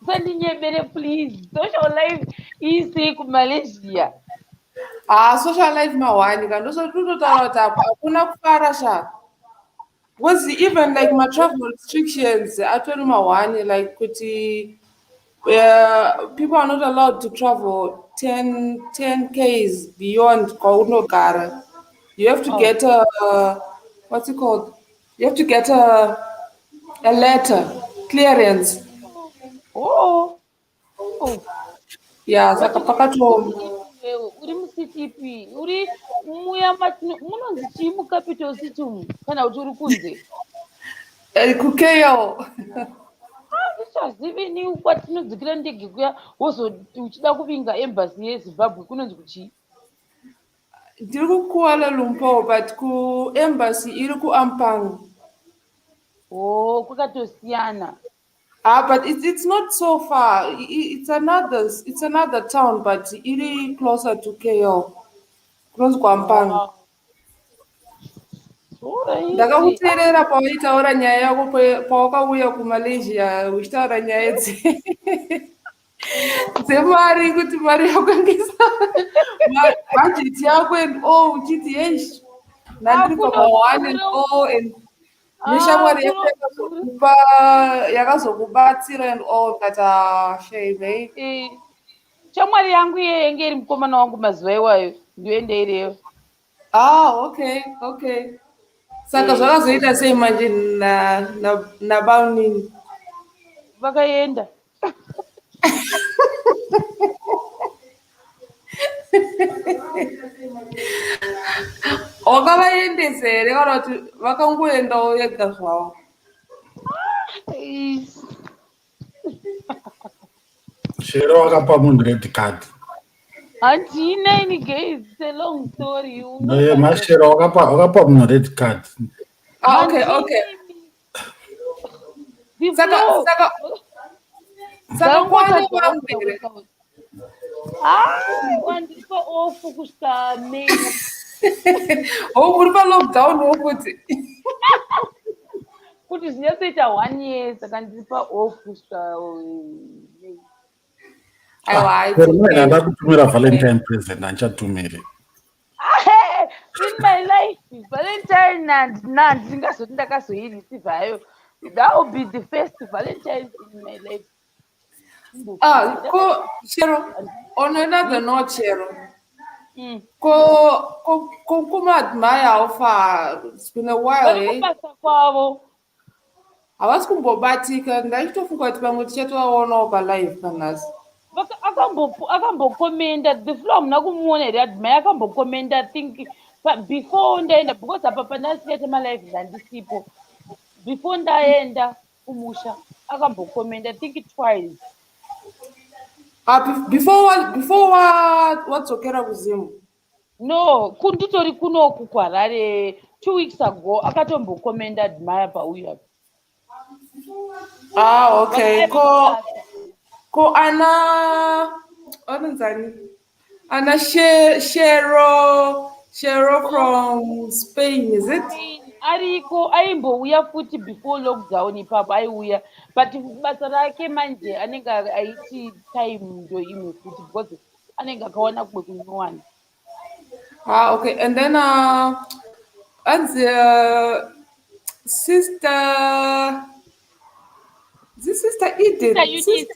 Usandinyebere please. Social life isi kuMalaysia. Ah, social life mahwani ka ndosototaura kuti apo hakuna kufara sha. Because even like my travel restrictions atori mahwani, like kuti people are not allowed to travel 10 Ks beyond kwaunogara. You have to get a, what's it called? You have to get a letter, clearance. Oh. Oh. Yeah, saka pakatooma. Uri mucity ipi? Uri muya munonzi chii mucapital city umu kana kuti uri kunze? KuKL. Handichazivi ini kwatinodzikira ndege kuya wozoti uchida kuvinga embassy yeZimbabwe kunonzi kuchii? Ndiri kuKuala Lumpur but kuembassy iri kuAmpang. Oh, kwakatosiyana. Ah, but it's not so far. It's another town, but iri closer to KL. Kunonzi kuAmpang. Ndakakuteerera pawaitaura nyaya yako pawakauya kuMalaysia uchitaura nyaya idzi. Dzemari, kuti mari yako yangisa budget yako and all, uchiti yesh, ndandiri pama1 and all, and neshamwari yako yakazokupa, yakazokubatsira and all that. Ah, shame, eh? Shamwari yangu iye yenge iri mukomana wangu mazuva iwayo, ndoende ireyo. Ah, okay. Saka zvakazoita sei manje nabaunini? Vakaenda. Wakavaendesa here kana kuti vakangoendawo vega zvavo? Shero, wakapa munhu red card? Handina ini, guys, it's a long story. You know. Eh, mashero, wakapa munhu red card? Ah, okay. The Saka flow. Saka kwane vamwe here? Ah, wandipa off kusvika May. Oh, muri palockdown wo futi? Kuti zvinyatsoita one year, saka ndiripa off kusvika May. Aiwa, it's Shero, okay. ndanda kutumira Valentine present, handichatumiri. In my life, Valentine handina, ndingazoti ndakazoireceive hayo. That will be the first Valentine in my life. Ah, ko Shero, on another note, Shero, ko kumaadmire, how far? It's been a while, Vari eh? kubasa kwavo. Havasi kumbobatika. Ndachitofunga kuti pamwe tichatovaonawo palive panhasi. Akambokomenda the flow, hamuna kumuona here? Admire akambokomenda, think before ndaenda, because apa pandasikaita malive ndandisipo. Before ndaenda kumusha akambokomenda, think twice. Ah, before wadzokera kuZimu? No, kunditori kunoku kuHarare 2 weeks ago akatombokomenda Admire pauyu apa. Ah, okay. Ko ana anonzani, ana Shero from Spain, is it? Ariko, aimbouya futi before lockdown ipapo aiuya, but basa rake manje anenge aiti time ndo imwe futi, because anenge akawana kumwe kunyowani. Ah, okay. And then anzi sister, is it Sister Edith? Sister Eunice.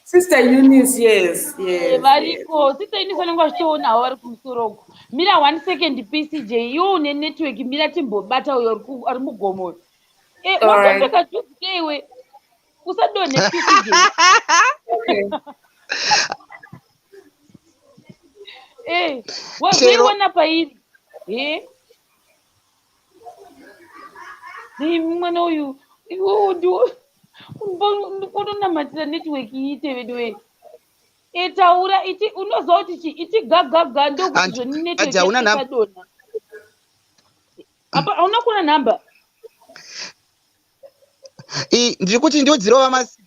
Sister Eunice, yes. Variko, Sister Eunice vanenge vachitoonawo vari kumusoro uko. Mira one second, PCJ, iwo une network, mira timbobata uyo ari mugomo uyo. Alright. Wakapfeka juzi keiwe, usadonhe, PCJ. Okay. Shero. Wazoiona pairi e nei mwana uyu, iwewo ndiwo unonamatira network iite veduwe. Taura iti unoziva kuti chi iti gagaga ndokuti zvoni network Ati hauna yako isadonha apa, hauna kuona nhamba? Ndiri kuti ndodzirova mas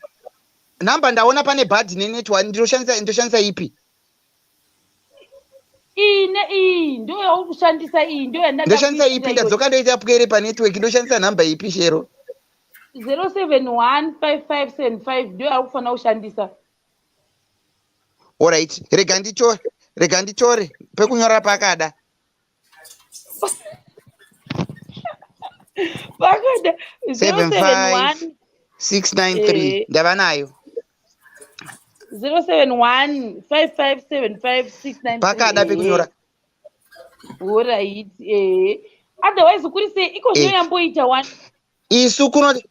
nhamba, ndaona pane bhadhi nenetwork, ndoshandisa ipi? Iyi neiyi ndo yauri kushandisa, iyi ndo Ndoshandisa ipi? yandakakuisira. Ndadzoka ndoita pwere panetwork, ndoshandisa nhamba ipi, Shero? 0715575 ndo yauri kufanira kushandisa. Alright, rega nditore pekunyora pakada. Pakada. 75 071 693. Ndava nayo. 071 5575 693. Pakada pekunyora. Alright, otherwise kuri sei iko zvino? Yamboita one. Isu kuno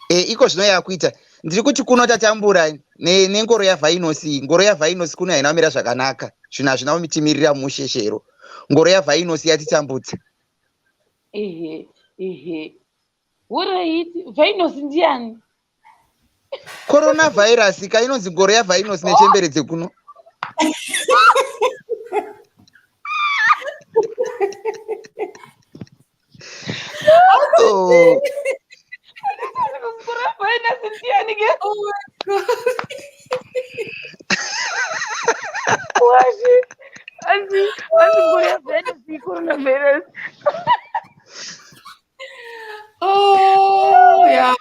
iko zvino yakuita, ndiri kuti kuno tatambura nengoro yavhainosi. Ngoro yavhainosi kuno haina kumira zvakanaka, zvinhu hazvina kumitimirira mushe, Shero. Ngoro yavhainosi yatitambudza. Ehe, alright, vhainosi ndiani? Coronavirus ka, inonzi ngoro yavhainosi nechembere dzekuno. Oh. Ngoro yavhainosi ndiani ke? Oh my God. Washi anzi ngoro yavhainosi, coronavirus. Oh, yeah.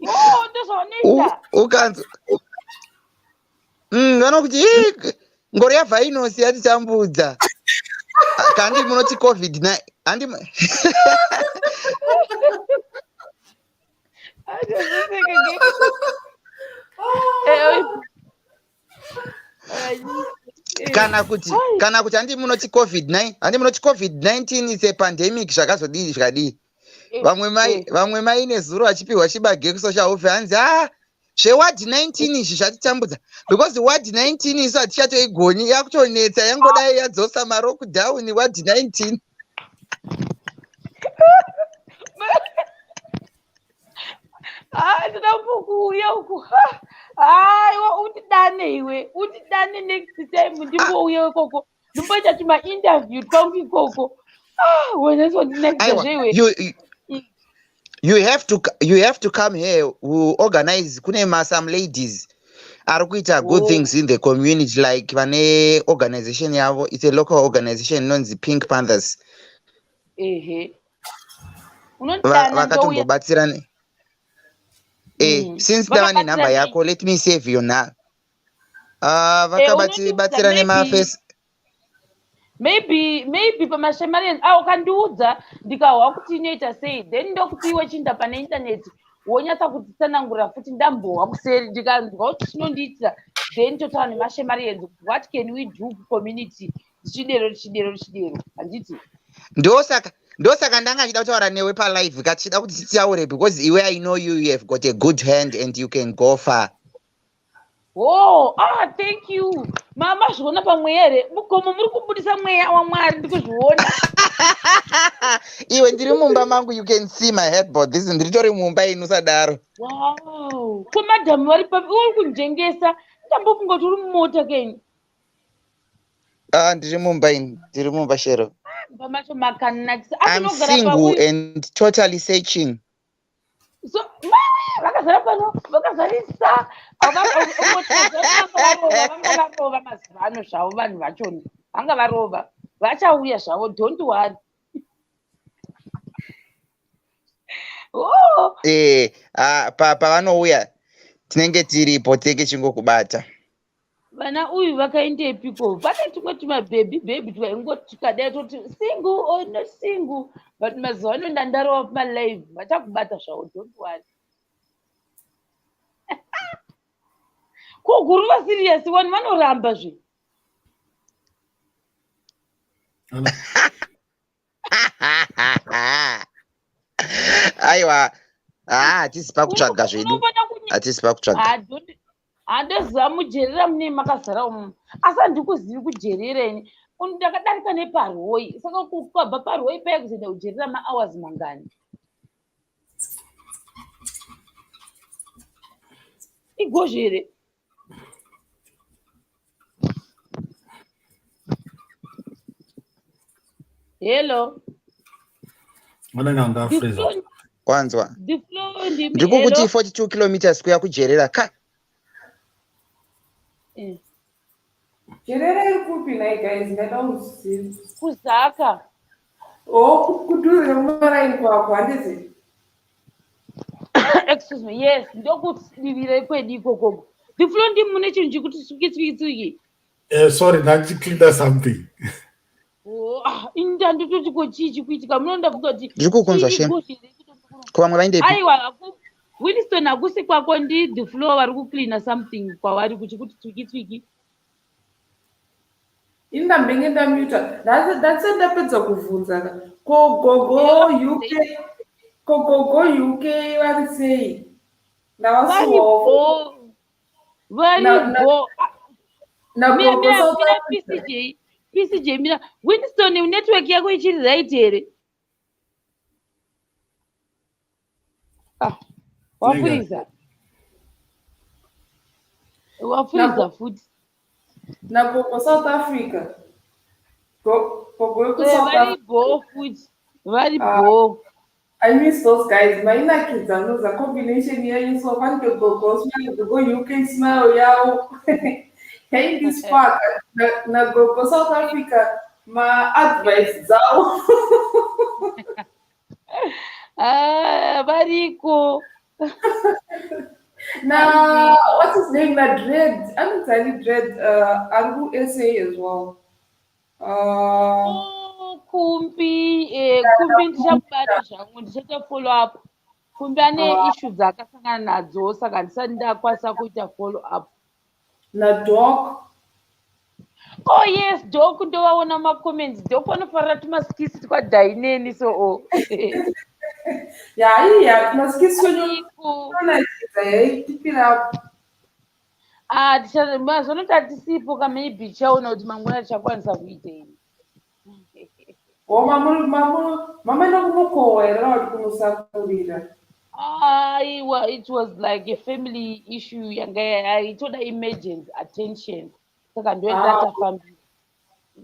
Oh, ndozvaunoita. Ukanzwa vanokuti "Ii, ngoro yavhainosi yatitambudza." Kandi munoti covid na handi. Kana kuti handi munoti covid 9, handi munoti COVID-19 is a pandemic, zvakazodii zvikadii. Vamwe mai nezuro achipiwa chibage kusocial welfare, hanzi, "A, zveward 19 izvi zvatitambudza," because ward 19 isu hatichatoigoni, yakutonetsa, yangodai yadzosa malockdown ward 19. Ah, ndinoda kuuya uku. Aiwa, utidane iwe, utidane next time ndimbouya ikoko, ndimboita tumainterview twangu ikoko. Ah, wena Aiwa, zveiwe. you have to come here. We organize. Kune ma some ladies ari kuita good things in the community, like vane organization yavo. It's a local organization inonzi Pink Panthers. Ehe, unondidana, ndouya. Vakatombobatsira since ndava nenhamba Vakabatsira yako, let me save you now. Unondiudza. Vakabatsira nemaface. Maybe pamashamarians a ukandiudza, ndikahwa kuti inoita sei, then ndokuti iwe chinda pane intaneti wonyatsa kutitsanangurira futi. Ndambohwa kuseri, ndikanzwa kuti chinondiitira, then totaura nemashemarians kuti what can we do kucommunity, tichidero, tichidero, tichidero, handiti? Ndosaka ndanga achida kutaura newe palive, katichida kuti titaure, because iwe, I know you have got a good hand and you can go far. Oh, ah, thank you. Mama, zviona pamweya here? Mugomo muri kubudisa mweya waMwari, ndikuzviona. Iwe, ndiri mumba mangu. You can see my headboard. This ndiritori mumba ini, usadaro. Wow, ko madhamu vari papi? Uri kunjengesa, ndambofunga kuti uri mumota keni. Ah, ndiri mumba ini, ndiri mumba, Shero. Mumba macho makanakisa. I'm single and totally searching. So maiwe, vakazara pano, vakazarisa. Vanga varova mazuva ano zvavo, vanhu vachoni vanga varova, vachauya zvavo, don't worry. Oh. Ah, pavanouya tinenge tiripo, tinenge chingokubata. Vana uyu vakaendepiko? Pane tumwe tumabhebhi bhebhi twaingoti tikadai toti single or not single, but mazuva ano ndandarova pamalive, vachakubata zvavo, don't worry. Ko guruva serious, vanhu vanoramba zve. Hello. Aiwa, ah, hatisi pakutsvaga zvedu. Unofana Hatisi pakutsvaga. Handoziva mujerera mune makazara umu, asi handikuzivi kujerera ini. Ndakadarika neparoi, saka ukabva paroi paya kuzoenda kujerera mahours mangani? Igozho here? Hello? Vanenge angafreeza. Kwanzwa. The flow ndimi. Ndiri kukuti Hello? 42 kilometers kuya kujerera ka. Jerera iri kupi nhai guys? Ndaida kuziva. Kuzaka. O, kudhuze nekumaraini kwako, handiti? Excuse me, yes, ndokudivira kwedu ikokoko. The flow ndimi, mune chinhu chekuti tswiki tswiki tswiki. Sorry, ndachicleana something. Oh, ah, ini ndanditoti ko chii chikuitika munoda kutoti. Ndiri kukunzwa, Shem. Ko vamwe vaendepi? Aiwa, Winston, hakusi kwako, ndi the floor vari kucleana something kwavari kuchikuti tswiki tswiki. Ini ndambenge ndamuta, ndasati ndapedza kuvhunza ka. Ko gogo UK, ko gogo UK vari sei? Ndavasuwawo. Varipo, varipo. Nagogo Mira, South mira. Africa. PCJ, PCJ, mira. Winston, network yako ichiri right here? Ah, wafuriza, wafuriza futi. Nagogo South Africa. Gogo wekuSouth Africa. Varipo futi, varipo. I miss those guys. Mainakidza, unoza combination yenyu, so fanike gogo smile, gogo UK smile yavo yaindisparka, nagogo South Africa maadvice dzavo. Ah, variko. Na what's his name? Na Dread. Anonzi ani Dread? Ari kuSA as well. Oh, Kumbi, Kumbi ndichamubata zvangu, ndichaita follow up. Kumbi ane issue dzaakasangana nadzo, saka handisati ndakwanisa kuita follow up. NaDoc. Oh yes, Doc, ndovaona macomments. Doc vanofarira tumaskisi twadhaineni so o. Ya, iya, tumaskisi twenyu Ariko. tunonakidza, hey, keep it up. Ah, mazvanoti hatisipo ka, maybe tichaona kuti mangwana tichakwanisa kuitei. O mamaenda kunokohwa here kana kuti kunosakurira? Aiwa, it was like a family issue yanga yaitoda emergency attention, saka ndoenda tafambira.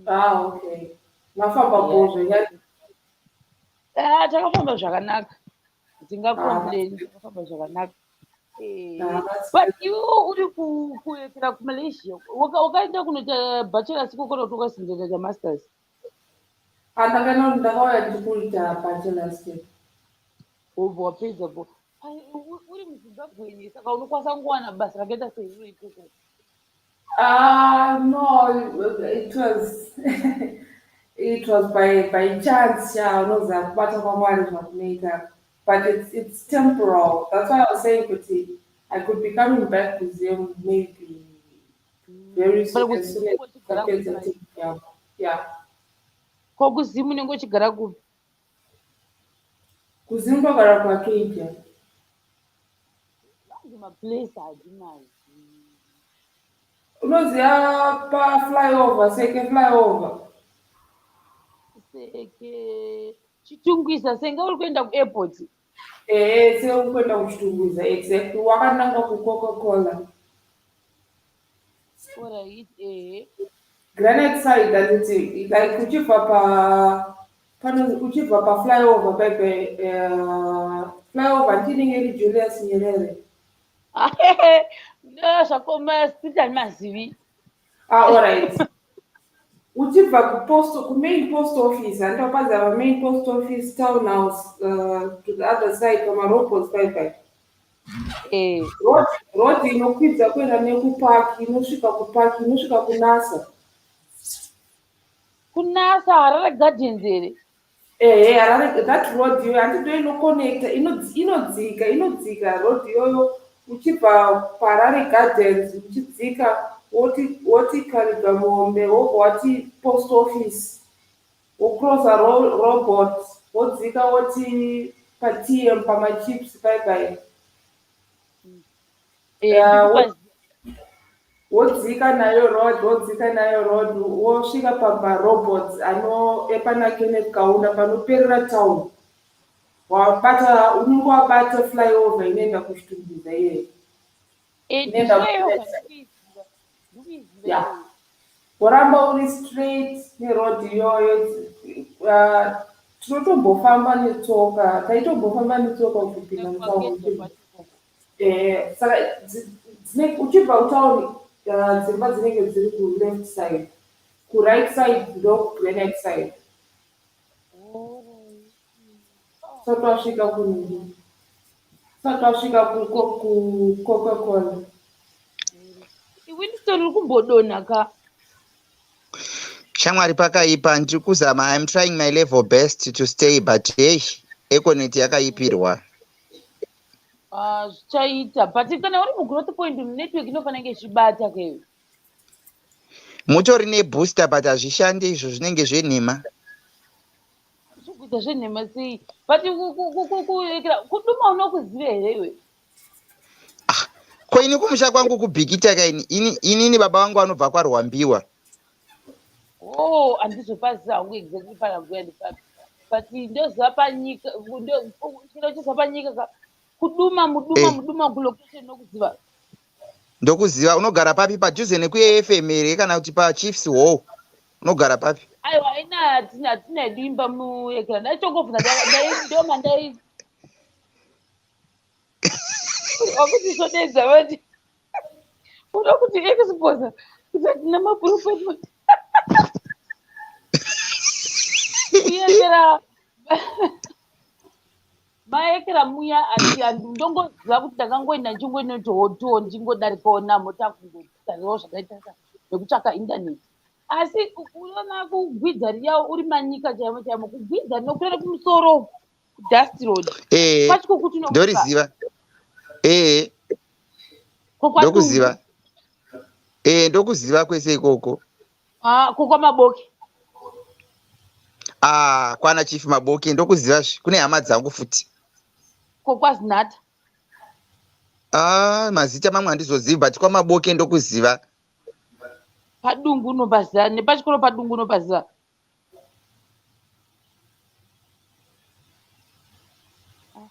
Ah, okay. Mafamba bhozvo nyaya. Ah, takafamba zvakanaka, ndingacomplain, takafamba zvakanaka. Ah, that's But good. iwe uri kuekera kuMalaysia, wakaenda kunoita bachelors ikoko kuti ukasinzoita masters? Ah, ndakauya ndiri kuita bachelor's step. Wobva wapedza po. Ai, uri muZimbabwe, saka unokwanisa kungowana basa rakaita seiro ikoko? Ah, no, it was by chance. Yeah, unoziva kubata kwaMwari zvakunoita, but it's temporal. That's why I was saying kuti I could be coming back to Zim maybe very But soon, as soon as kuZimu uchigara ndapedza kupi? term yangu. Yeah. Ko kuZimu unenge uchigara kupi? KuZimu ndogara kuArcadia. Vanzi maplace handimazivi. Unoziva paflyover, Seke flyover? Seke, Chitungwiza, senge uri kuenda kuairport? Ehe, seuri kuenda kuChitungwiza, exactly, wakananga kuCoca Cola. Alright, ehe. Granite side, handiti? Like uchibva pa pano uchibva paflyover paipe, flyover ndinenge iri Julius Nyerere. No, zvakoma, street handimazivi. Ah, alright, uchibva kupost, kumain post office, handitapaza pamain post office, town house, to the other side pamarobots paipai. Road inokwidza kuenda nekupark, inosvika kupark, inosvika kuNASA. KuNASA, Harare Gardens here? Ehe, Harare, that road iyoyo, handido inoconnecta, inodzika road iyoyo uchibva paHarare Gardens, uchidzika woti Karigamombe, wobva wati post office, wocrossa robot, wodzika woti paTM pamachips paipai. Yeah, Ndikupaziva. Wodzika nayo road, wodzika nayo road, wosvika pamarobots ano epana Kenneth Kaunda, panoperera town, wabata, unenge wabata flyover inoenda kuChitungwiza iyeyo. Inoenda Flyover kuGranite. ndikuiziva, ndikuiziva. Yeah. Woramba uri straight neroad iyoyo. Tinotombofamba netsoka, taitombofamba netsoka kupinda mutauni. Saka uchibva kutauni, dzimba dzinenge dziri kuleft side, kuright side ndo Granite side. Usati wasvika kunini, usati wasvika kuCoca Cola. Winston, uri kumbodonha ka. Shamwari, pakaipa, ndiri kuzama. I'm trying my level best to stay, but hey, Econet yakaipirwa. Ah, zvichaita, but kana uri muGrowth Point, network inofanira kunge ichibata keyo. Mutori nebooster, but hazvishandi izvo, zvinenge zvenhema. Zvikuita zvenhema sei? But kuDuma unokuziva here iwe? Ko ini kumusha kwangu kuBhikita kaini. Inini baba vangu vanobva kwaRwambiwa. Oh, handizopaziva hangu exactly paraguya ndipapi, but ndoziva panyika, chiro chiziva panyika ka, kuDuma, muDuma. MuDuma kulocation nokuziva? Ndokuziva. Unogara papi? Padhuze nekuAFM here kana kuti paChiefs Hall? Unogara papi? Aiwa, ina hatina hedu imba muekera, ndaitongobvunza, ndoma ndai wakuti sodedza vati uda kuti exposa kuti hatina maproperty kuyendera. Maekera muya ati ndongoziva kuti ndakangoenda ndichingonotohotiwo ndichingodarikawo namo takungotarirawo zvakaita nekutsvaka indaneti. Asi unoona kugwidza riya uri manyika chaimo chaimo kugwidza rinokwira kumusoro uku kudust road. Eh, Kwachikukuti unokupa. ndoriziva. Eh, Ko kwaDungu? ndokuziva. Eh, ndokuziva kwese ikoko. Ah, ko kwaMaboke? Ah, kwana Chief Maboke ndokuziva zve. Kune hama dzangu futi. Ko kwaZinatha? Ah, mazita mamwe handizozivi but kwaMaboke ndokuziva. Padungu unopaziva nepachikoro padungu unopaziva. Ah,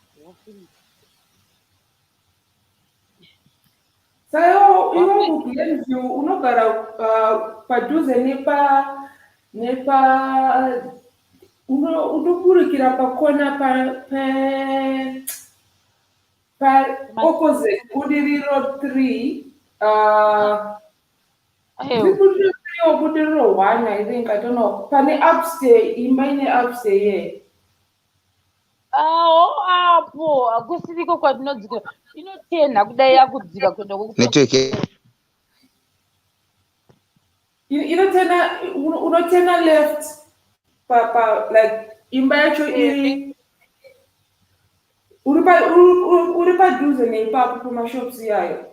Saiwo iwe kuGlenview unogara padhuze nepa nepa unoburikira pakona pa pa pa opposite Budiriro 3 Budiriro 3 or Budiriro 1 I think I don't know pane upstairs imba ine upstairs yeah. Awo apo hakusiriko kwatinodzikira inotenha kudai yakudzika kuenda Network. Inotena unotena left pa pa like imba yacho iri uri pa uri padhuze neipapo pamashops iyayo.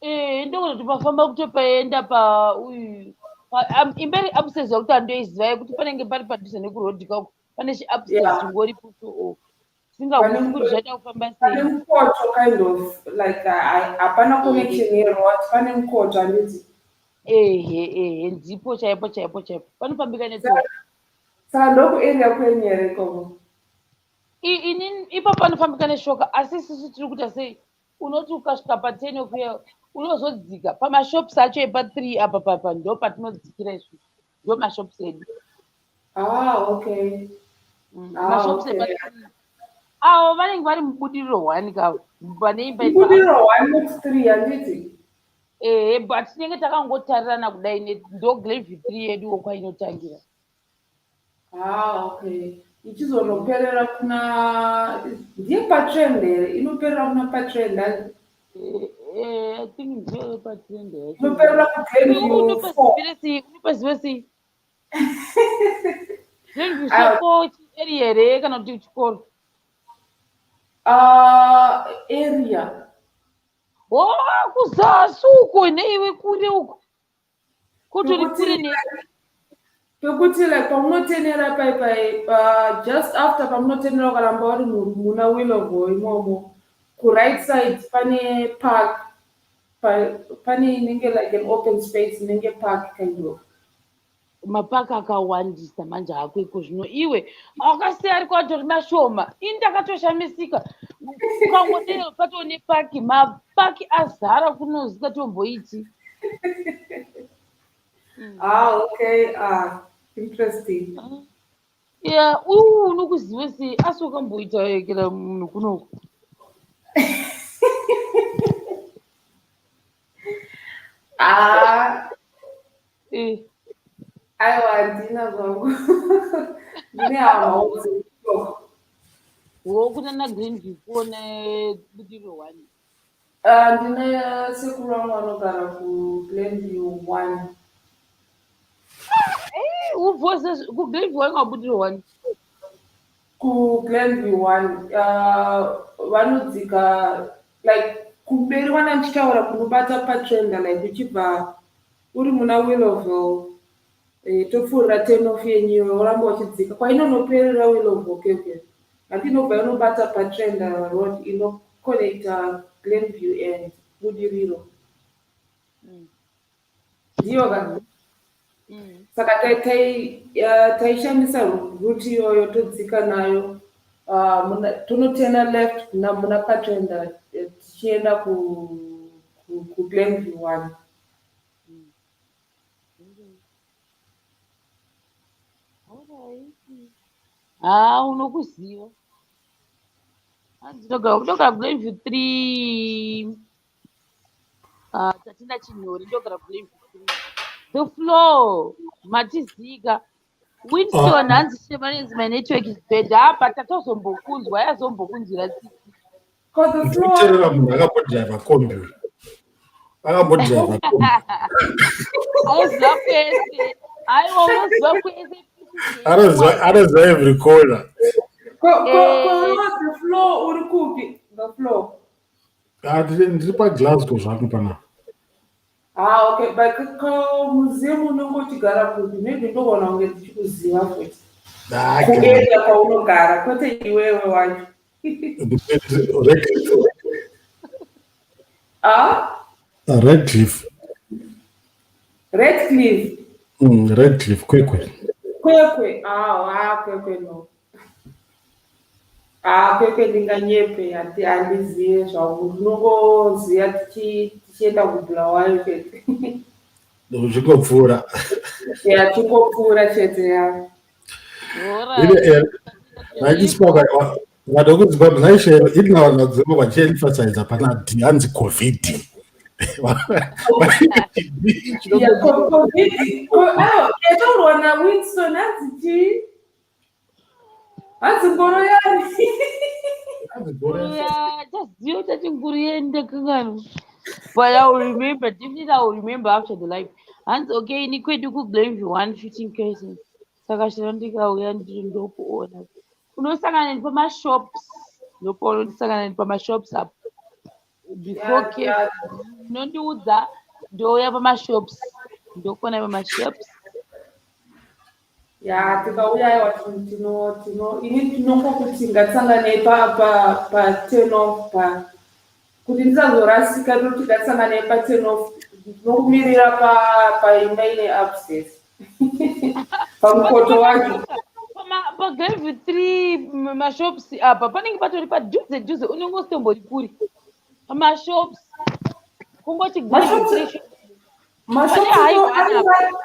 Eh, ndokuzoti pafamba kutopaenda pa uyu imba iri upstairs yakuti andoiziva yekuti panenge pari padhuze nekuroad kako pane chiupstairs Yeah. chingoripo so oh. Singaoni kuti zvaida kufamba sei. Pane mukoto kind of like hapana connection yeroad pane mukoto handiti. Ehe ehe ndipo chaipo chaipo chaipo panofambika netsoka. Saka ndokuarea kwenyu here ikoko? Ini ipapo panofambika neshoka asi isusu tiri kuita sei unoti ukasvika pa10 okuya unozodzika pamashops acho epa3 apa papa ndo patinodzikira isusu ndo mashops edu. Ah, okay. Ah, mashops okay. epa3 avo vanenge vari mubudiriro one kavo vane imba Budiriro 1 not 3 handiti? Ehe, but tinenge takangotarirana kudai ndo Glenview 3 yeduwo kwainotangira. Ah, okay. Ichizonoperera kuna ndiye patrend here? Inoperera kuna patrend. Eh, I think ndiyo patrend yacho. Inoperera kuGlenview 4. Sei? Unopaziva sei? Glenview soko area here kana kuti chikoro? Area. Oh, kuzasi uko neiwe kure uko. Kutori kure ne Pekuti like pamunotenera pai pai just after pamunotenera ukaramba uri muna Willowvale imomo kuright side pane park pane inenge like an open space inenge park kind of. Mapaka akawandisa manje hako iko zvino iwe akasiya ariko atori mashoma ini ndakatoshamisika ukangodero patoo nepaki mapaki azara kunozika tomboiti. Ah, okay. Ah, interesting. Yeah, uyu unokuziva sei asi wakamboita ekera munhu kunoku? Ah. Eh. Aiwa, handina zvangu. Ndine hama dzekutoko. Wo kuna na Greenview kuona Budiriro 1. Ndine sekuru vangu vanogara kuGlenview 1. Eh, ubvose kuGlenview 1 kana Budiriro 1? KuGlenview 1. Vanodzika like kumberi kwana ndichitaura kunobata patrenda like uchibva uri muna Willowvale topfuurira turn off yenyu woramba uchidzika kwainonoperera Willowvale keke. Handi inobva inobata patrenda road inoconnecta Glenview and Budiriro. Ndiyo ka? Saka taishandisa route iyoyo todzika nayo tonotena left muna patrenda tichienda kuGlenview 1. Ha, unokuziva. Ndinogara kuGlenview 3. Ah, tatina Chinyori ndogara kuGlenview 3. The floor matizika. Winston, hanzi Shema, my network is bad. Apa tatozombokunzwa, yazombokunzwira tsitsi. Ndikuteerera munhu akambodhiraivha kombi uyu. Akambodhiraivha kombi. Auziva kwese. Aiwa, unoziva kwese. Anoziva every corner. Ko The Flow, uri kupi, The Flow? Ah, ndiri paGlasgow zvangu panapa. Ah, okay, but ko muzimu unonge uchigara kupi? Maybe ndogona kunge ndichikuziva futi. Ah, kuenda kwaunogara, kwete iwewe wacho. Redcliffe. Ah. Redcliffe. Redcliffe. Redcliffe, Kwekwe. Kwekwe. Ah, ah, Kwekwe no. Ah, Kwekwe ndinganyepe, handizive zvangu. Ndinongoziva tichienda kuBulawayo chete. Zvingopfuura. Ya, tingopfuura chete, ya. Vaichispoka vanhu vekuZimbabwe naishero ina vanhu vaDzimbabwe vachiemphasiza pana D, hanzi COVID. Ya, COVID. Ah, yataurwa naWinston, hanzi chii? Hanzi ngoro yani. Yeah, just tati nguriende kangano. But I will remember, definitely I will remember after the live. Hanzi okay, ini kwedu kuGlenview 115 persons. Saka chero ndikauya ndiri ndokuona. Unosangana neni pamashops. Ndopaona ndisangana neni pamashops apo. Before cafe. Unondiudza, ndouya pamashops. Ndokuona pamashops. Ya, tikauya, aiwa, tino ini tinongokuti ngatisanganei pa 10 off, pa kuti ndisazorasika, toti ngatisanganei pa 10 off. Ndinokumirira paimba ine upstairs pamukoto wacho. PaGlenview 3 mashops apa panenge patori padhuze dhuze, unenge usitombori kuri pamashops, kungoti Glenview 3 shops. Mashops Pane highway.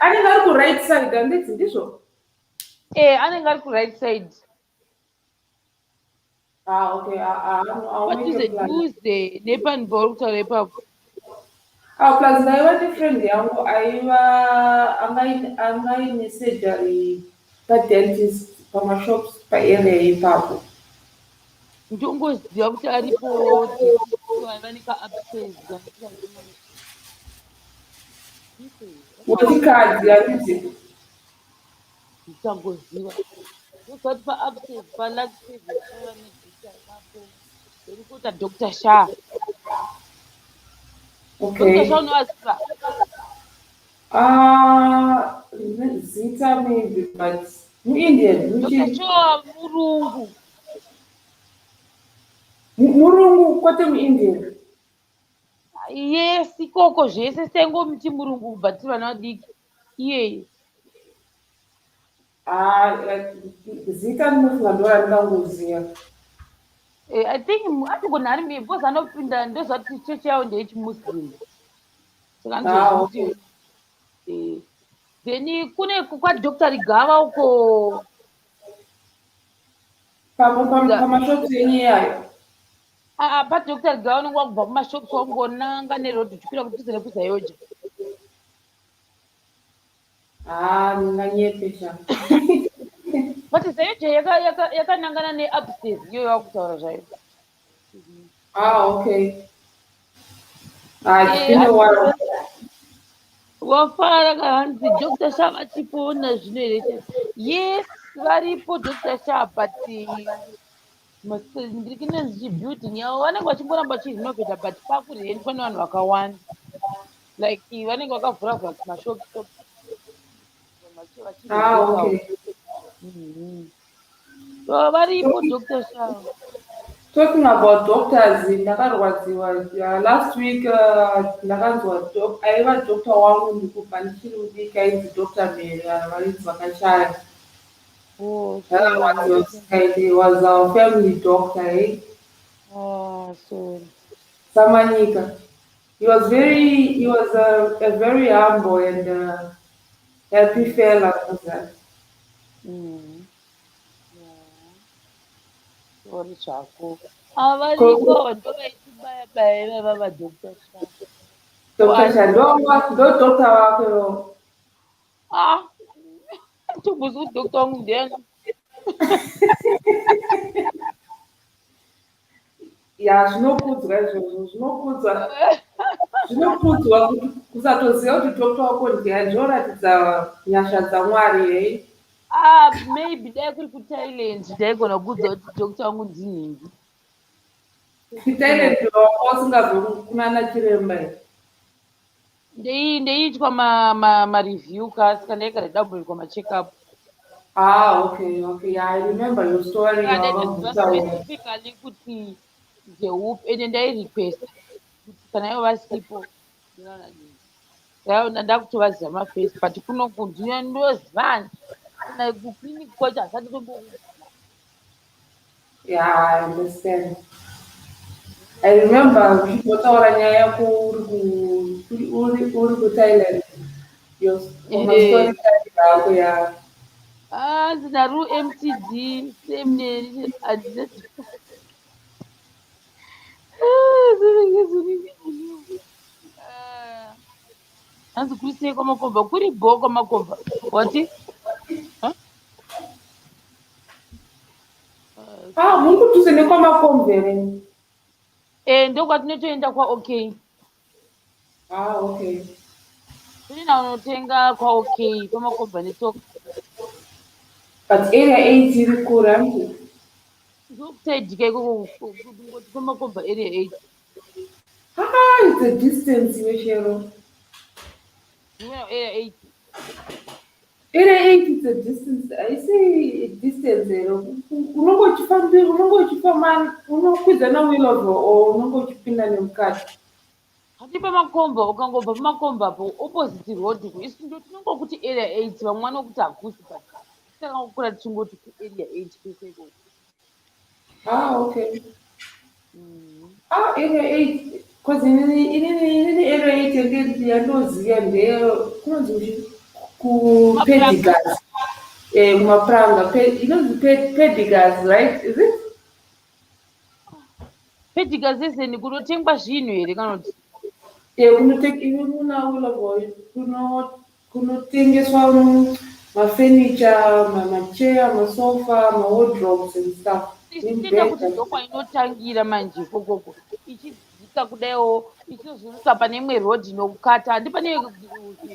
Anenge ari kuright side, handiti ndizvo? Eh, anenge ari kuright side. Ah, okay. Ah, ah, I'll make Padhuze a plan. dhuze nepanhu pauri kutaura ipapo. Ah, plus ndaiva nefriend yangu aiva angaine surgery padentist pamashops paarea ipapo. Ndongoziva kuti aripo vaiva nekaupstairs. Woti kadhi, handiti? Ndichangoziva, ndoziva kuti paupstairs palucky paiva nedoctor ipapo, then kuita Dr Shah. Dr Shah, unovaziva? Ah, zita maybe, but muIndian? Dr Shah murungu. Murungu, kwete muIndian. Yes, ikoko zvese sengomuti murungu kubva tiri vana vadiki iyeye. Ah, zita ndinofunga ndo randingangoziva. Eh, I think anogona ari because anopinda, ndoziva kuti chechi yavo ndeyechimuslim, saka Ah, ndoziva kuti then kune kwaDr Rigava uko. Pamashops enyu iyayo? Ah, ah, paDr Rigava unenge wakubva kumashops, wangonanga nerodhi uchikwira kudhuze nekuZAOGA. Ah, ndinganyepe sha. But ZAOGA yakanangana neupstairs iyoyo wakutaura zvayo. Ah, okay. Ah, it's been a while. Wafara kahanzi Dr Shah vachipona zvino here? Yes, varipo Dr Shah, but ndiri kunonzi chibuilding yavo vanenge vachingoramba vachirenovata, but pakurentwa nevanhu vakawanda, like vanenge vakavhura vhura kumashop shop. Ah, okay. So varipo Dr Shah. Talking about doctors, ndakarwadziwa last week. Ndakanzwa aiva doctor wangu ndikubva ndichiri mudiki, ainzi Dr Mary, vainzi vakashaya. Oh, Ndakarwadziwa zvisingaiti. He was our family doctor, eh? Ah, sorry. Samanyika. He was a very humble and happy fella, was that. Yeah. Sorry zvako. Ah, variko ava, ndo vaitibaya baya ivava vaDr Shah. Dr. Shah, ndo doctor wako? Ah. Handitombozivi kuti doctor wangu ndiani. Ya, zvinokudzwa izvozvo, zvinokudzwa. Zvinokudzwa kuti kusatoziva kuti doctor wako ndiani, zvinoratidza nyasha dzaMwari, hei. Ah, maybe dai kuri kuThailand ndaigona kuudza kuti doctor wangu ndinhingi. KuThailand wanga usingabve kunana chiremba here? Ndeiitwa mareview ka, saka ndaigara ndamboitwa macheck up. Ah, okay. Yeah, I remember your story. Saka ndaitoziva specifically kuti ndeupi, ende ndairequesta kuti kana ivo vasipo ndinoona ndakutovaziva mafesi, but kunoku ndinozivani kana kuclinic kwacho hasati tombo. Yeah, I understand. I remember uchimbotaura nyaya yako uri kuThailand. Your story time yako ya. Ah, ndinaru MTD same neni handina. Ah, zvinenge zvinenge Ah, hanzi kuri sei kwamakomba? Kuri bho kwamakomba wati. Huh? Ah, muri kudhuze nekwamakomba here? Eh, ndokwatinotoenda kwaOK. Ah, okay. Toenda unotenga kwaOK kwamakomba netsoka. But Area 8 iri kure, handiti? Ndokusaidhika ikoko kungoti kwamakomba Area 8. Ah, it's a distance iwe, Shero. Ndikuona Area 8. Area 8, it's a distance. Haisi distance here? Unonge uchifambira, unonge uchifamba, unokwidza naWillowvale or unonge uchipinda nemukati? Hati pamakomba, ukangobva pamakomba apo opposite road ku isu ndo tinongokuti Area 8, vamwe vanokuti hakusi, but takangokura tichingoti kuArea 8 kwese ikoko. Ah, okay. Ah, Area 8. Because inini Area 8 yenge yandoziva ndeye kunonzi kuPedigas. Eh, kumapranga. Inonzi Pedigas, right? Is it? Pedigas ezeni kunotengwa zvinhu here kana kuti? Eh, iwe muna Willowvale kunotengeswa mafurniture, machair, masofa, mawardrobes and stuff. Ichitoita kuti ndokwainotangira manje ikokoko, ichidzika kudaiwo, ichizosvika pane imwe road inokata, handi pane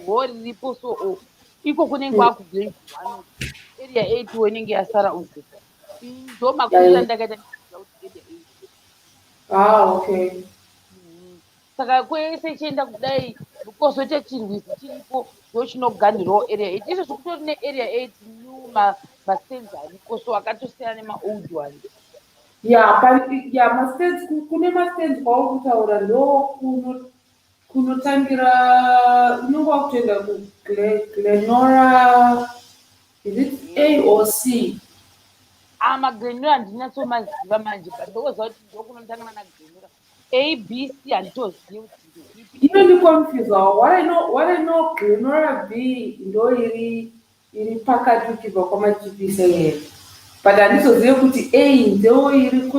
hall riripo, so o iko kunenge kwakuGlen One, Area 8 wo inenge yasara uko. Ndo makuriro andakaita ndichiziva kuti Area 8. Ah, okay. Saka kwese ichienda kudai kozoita chirwizi chiripo, ndo chinoganhirawo Area 8. Izvo zvikutori neArea 8 new mastands ariko, so akatosiyana nemaold ones. Yeah, yeah, mastands, kune mastands kwauri kutaura ndo kunotangira unonge wakutoenda kuGlenora, is it A or C? Ah, maGlenora handinyatsomaziva manje, but ndokuziva kuti ndokunotangana naGlenora. A, B, C handitozivi kuti ndeipi. Inondiconfusawo. What I know, Glenora B ndo iri pakati uchibva kwamachipisa here, but handizozive kuti A ndo iri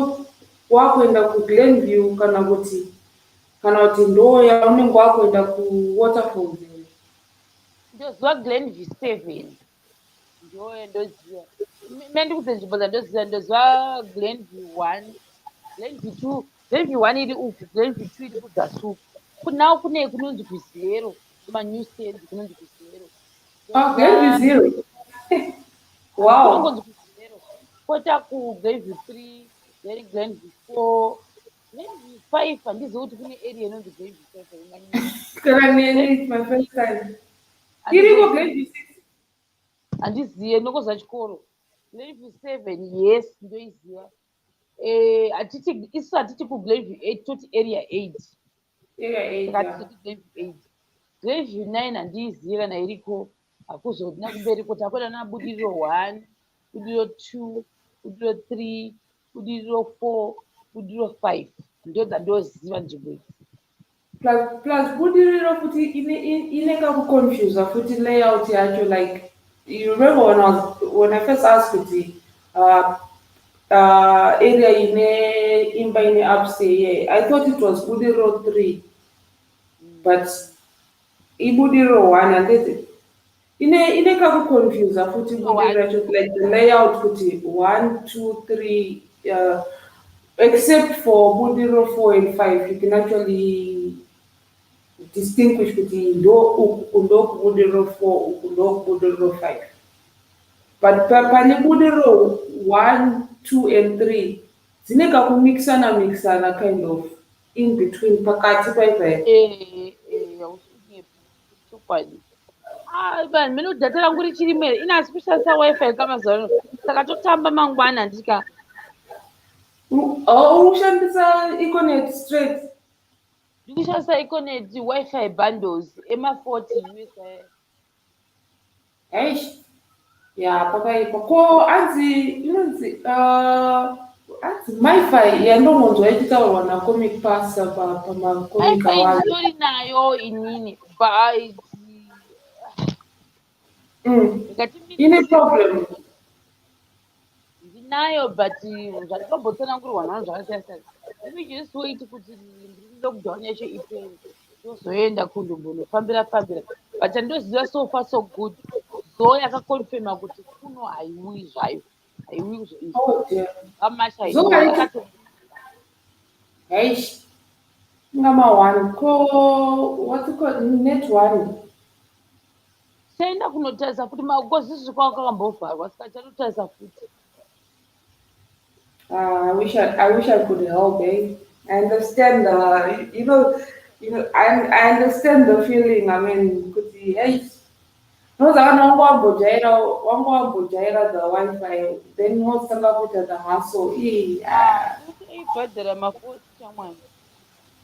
wakuenda kuGlenview kana kuti ndo yaunenge wakuenda kuWaterfalls here. Ndoziva Glenview 7, ndo ndoziva. Mandikudze nzvimbo dzandoziva, ndoziva Glenview 1, Glenview 2. Glenview 1 iri uku, Glenview 2 iri kudzasi uku. Now kune kunonzi kuzero, kumanew stands kunonzi kuzero. Ah, Glenview 0, wow. Kunongonzi kuzero, kwota kuGlenview 3, then Glenview 4, Glenview 5. Handizivi kuti kune area inonzi Glenview 5 hainganyanya. Kana neni, it's my first time. Iriko Glenview 6? Handiziye, ndinongoziva chikoro. Glenview 7, yes, ndoiziva. Hatiti isu, hatiti kuGlenview 8, toti Area 8. Area 8. Saka hatizoti Glenview 8. Glenview 9 handiizivi kana iriko. Hakuzodina kumberi kuti hakuenda naBudiriro 1, Budiriro 2, Budiriro 3, Budiriro 4, Budiriro 5. Ndo dzandoziva nzvimbo idzi. Plus Budiriro futi ine kakuconfusa futi layout yacho. Like, you remember when I first asked kuti area ine imba ine upstairs here, I thought it was Budiriro 3, but iBudiriro 1, handiti? Ine kakuconfusa futi Budiriro yacho, like the layout kuti one, two, three, except for Budiriro 4 and 5, you can actually distinguish kuti ndo uku ndo kuBudiriro 4, uku ndo kuBudiriro 5, but pane Budiriro 1, 2 and 3 dzine kakumixana mixana kind of in between, pakati paipai. Chokwadi. Ah, vanhu mene data rangu richirimo here? Ina asi kushandisa WiFi kamazuva ano, saka totamba mangwana ndika. Uri kushandisa Econet straight? Ndikushandisa Econet WiFi bundles ema-40 US. Eish, ya, pakaipa. Ko anzi inonzi anzi MiFi yandongonzwa ichitaurwa naComic Pass pamacomic WiFi award. Nditori nayo inini, but ndikati Ine problem. Ndinayo, but zvandinombotsanangurirwa nazvo zvakasiyana siyana. Let me just wait kuti lockdown yacho ipere, tozoenda kundombonofambira fambira, but chandoziva, so far so good. Zo yakaconfirma kuti kuno haiuyi zvayo, haiuyi. Oh dear. Vamasha. Zo Eish, ngama-one. Ko what's it called, Net One? Chaenda kunotarisa futi makozisi kwakambovharwa, saka chatotarisa futi. I wish I could help, eh? I understand the you know I understand the feeling. I mean, kuti hey, unoza vanhu wanga wambojaira the WiFi, then wotanga kuita the hustle. Ii, ah. Ibhadhara ma40 chamwana,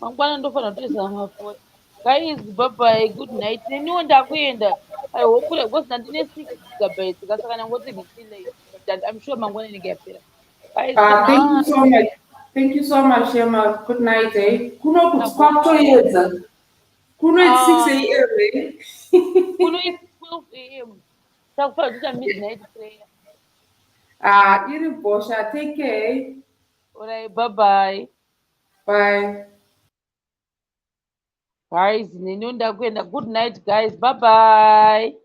mangwana ndofanira kutoisa ma40. Guys, bye bye, good night. Neniwo ndakuenda. I hope because ndandine 6 gigabytes, kasaka ndangoti ndichile, but I'm sure mangwana inenge yapera. Guys, Thank you so much. Thank you so much, Shema. Good night, eh? Kuno kwakutoedza. Kuno it's 6 a.m. eh? Kuno is 12 a.m., takufanira kuita midnight prayer. Ah, iri bosha. Take care, eh? Alright, bye bye. Bye. Guys, neniwo ndakuenda. Good night, guys, bye bye.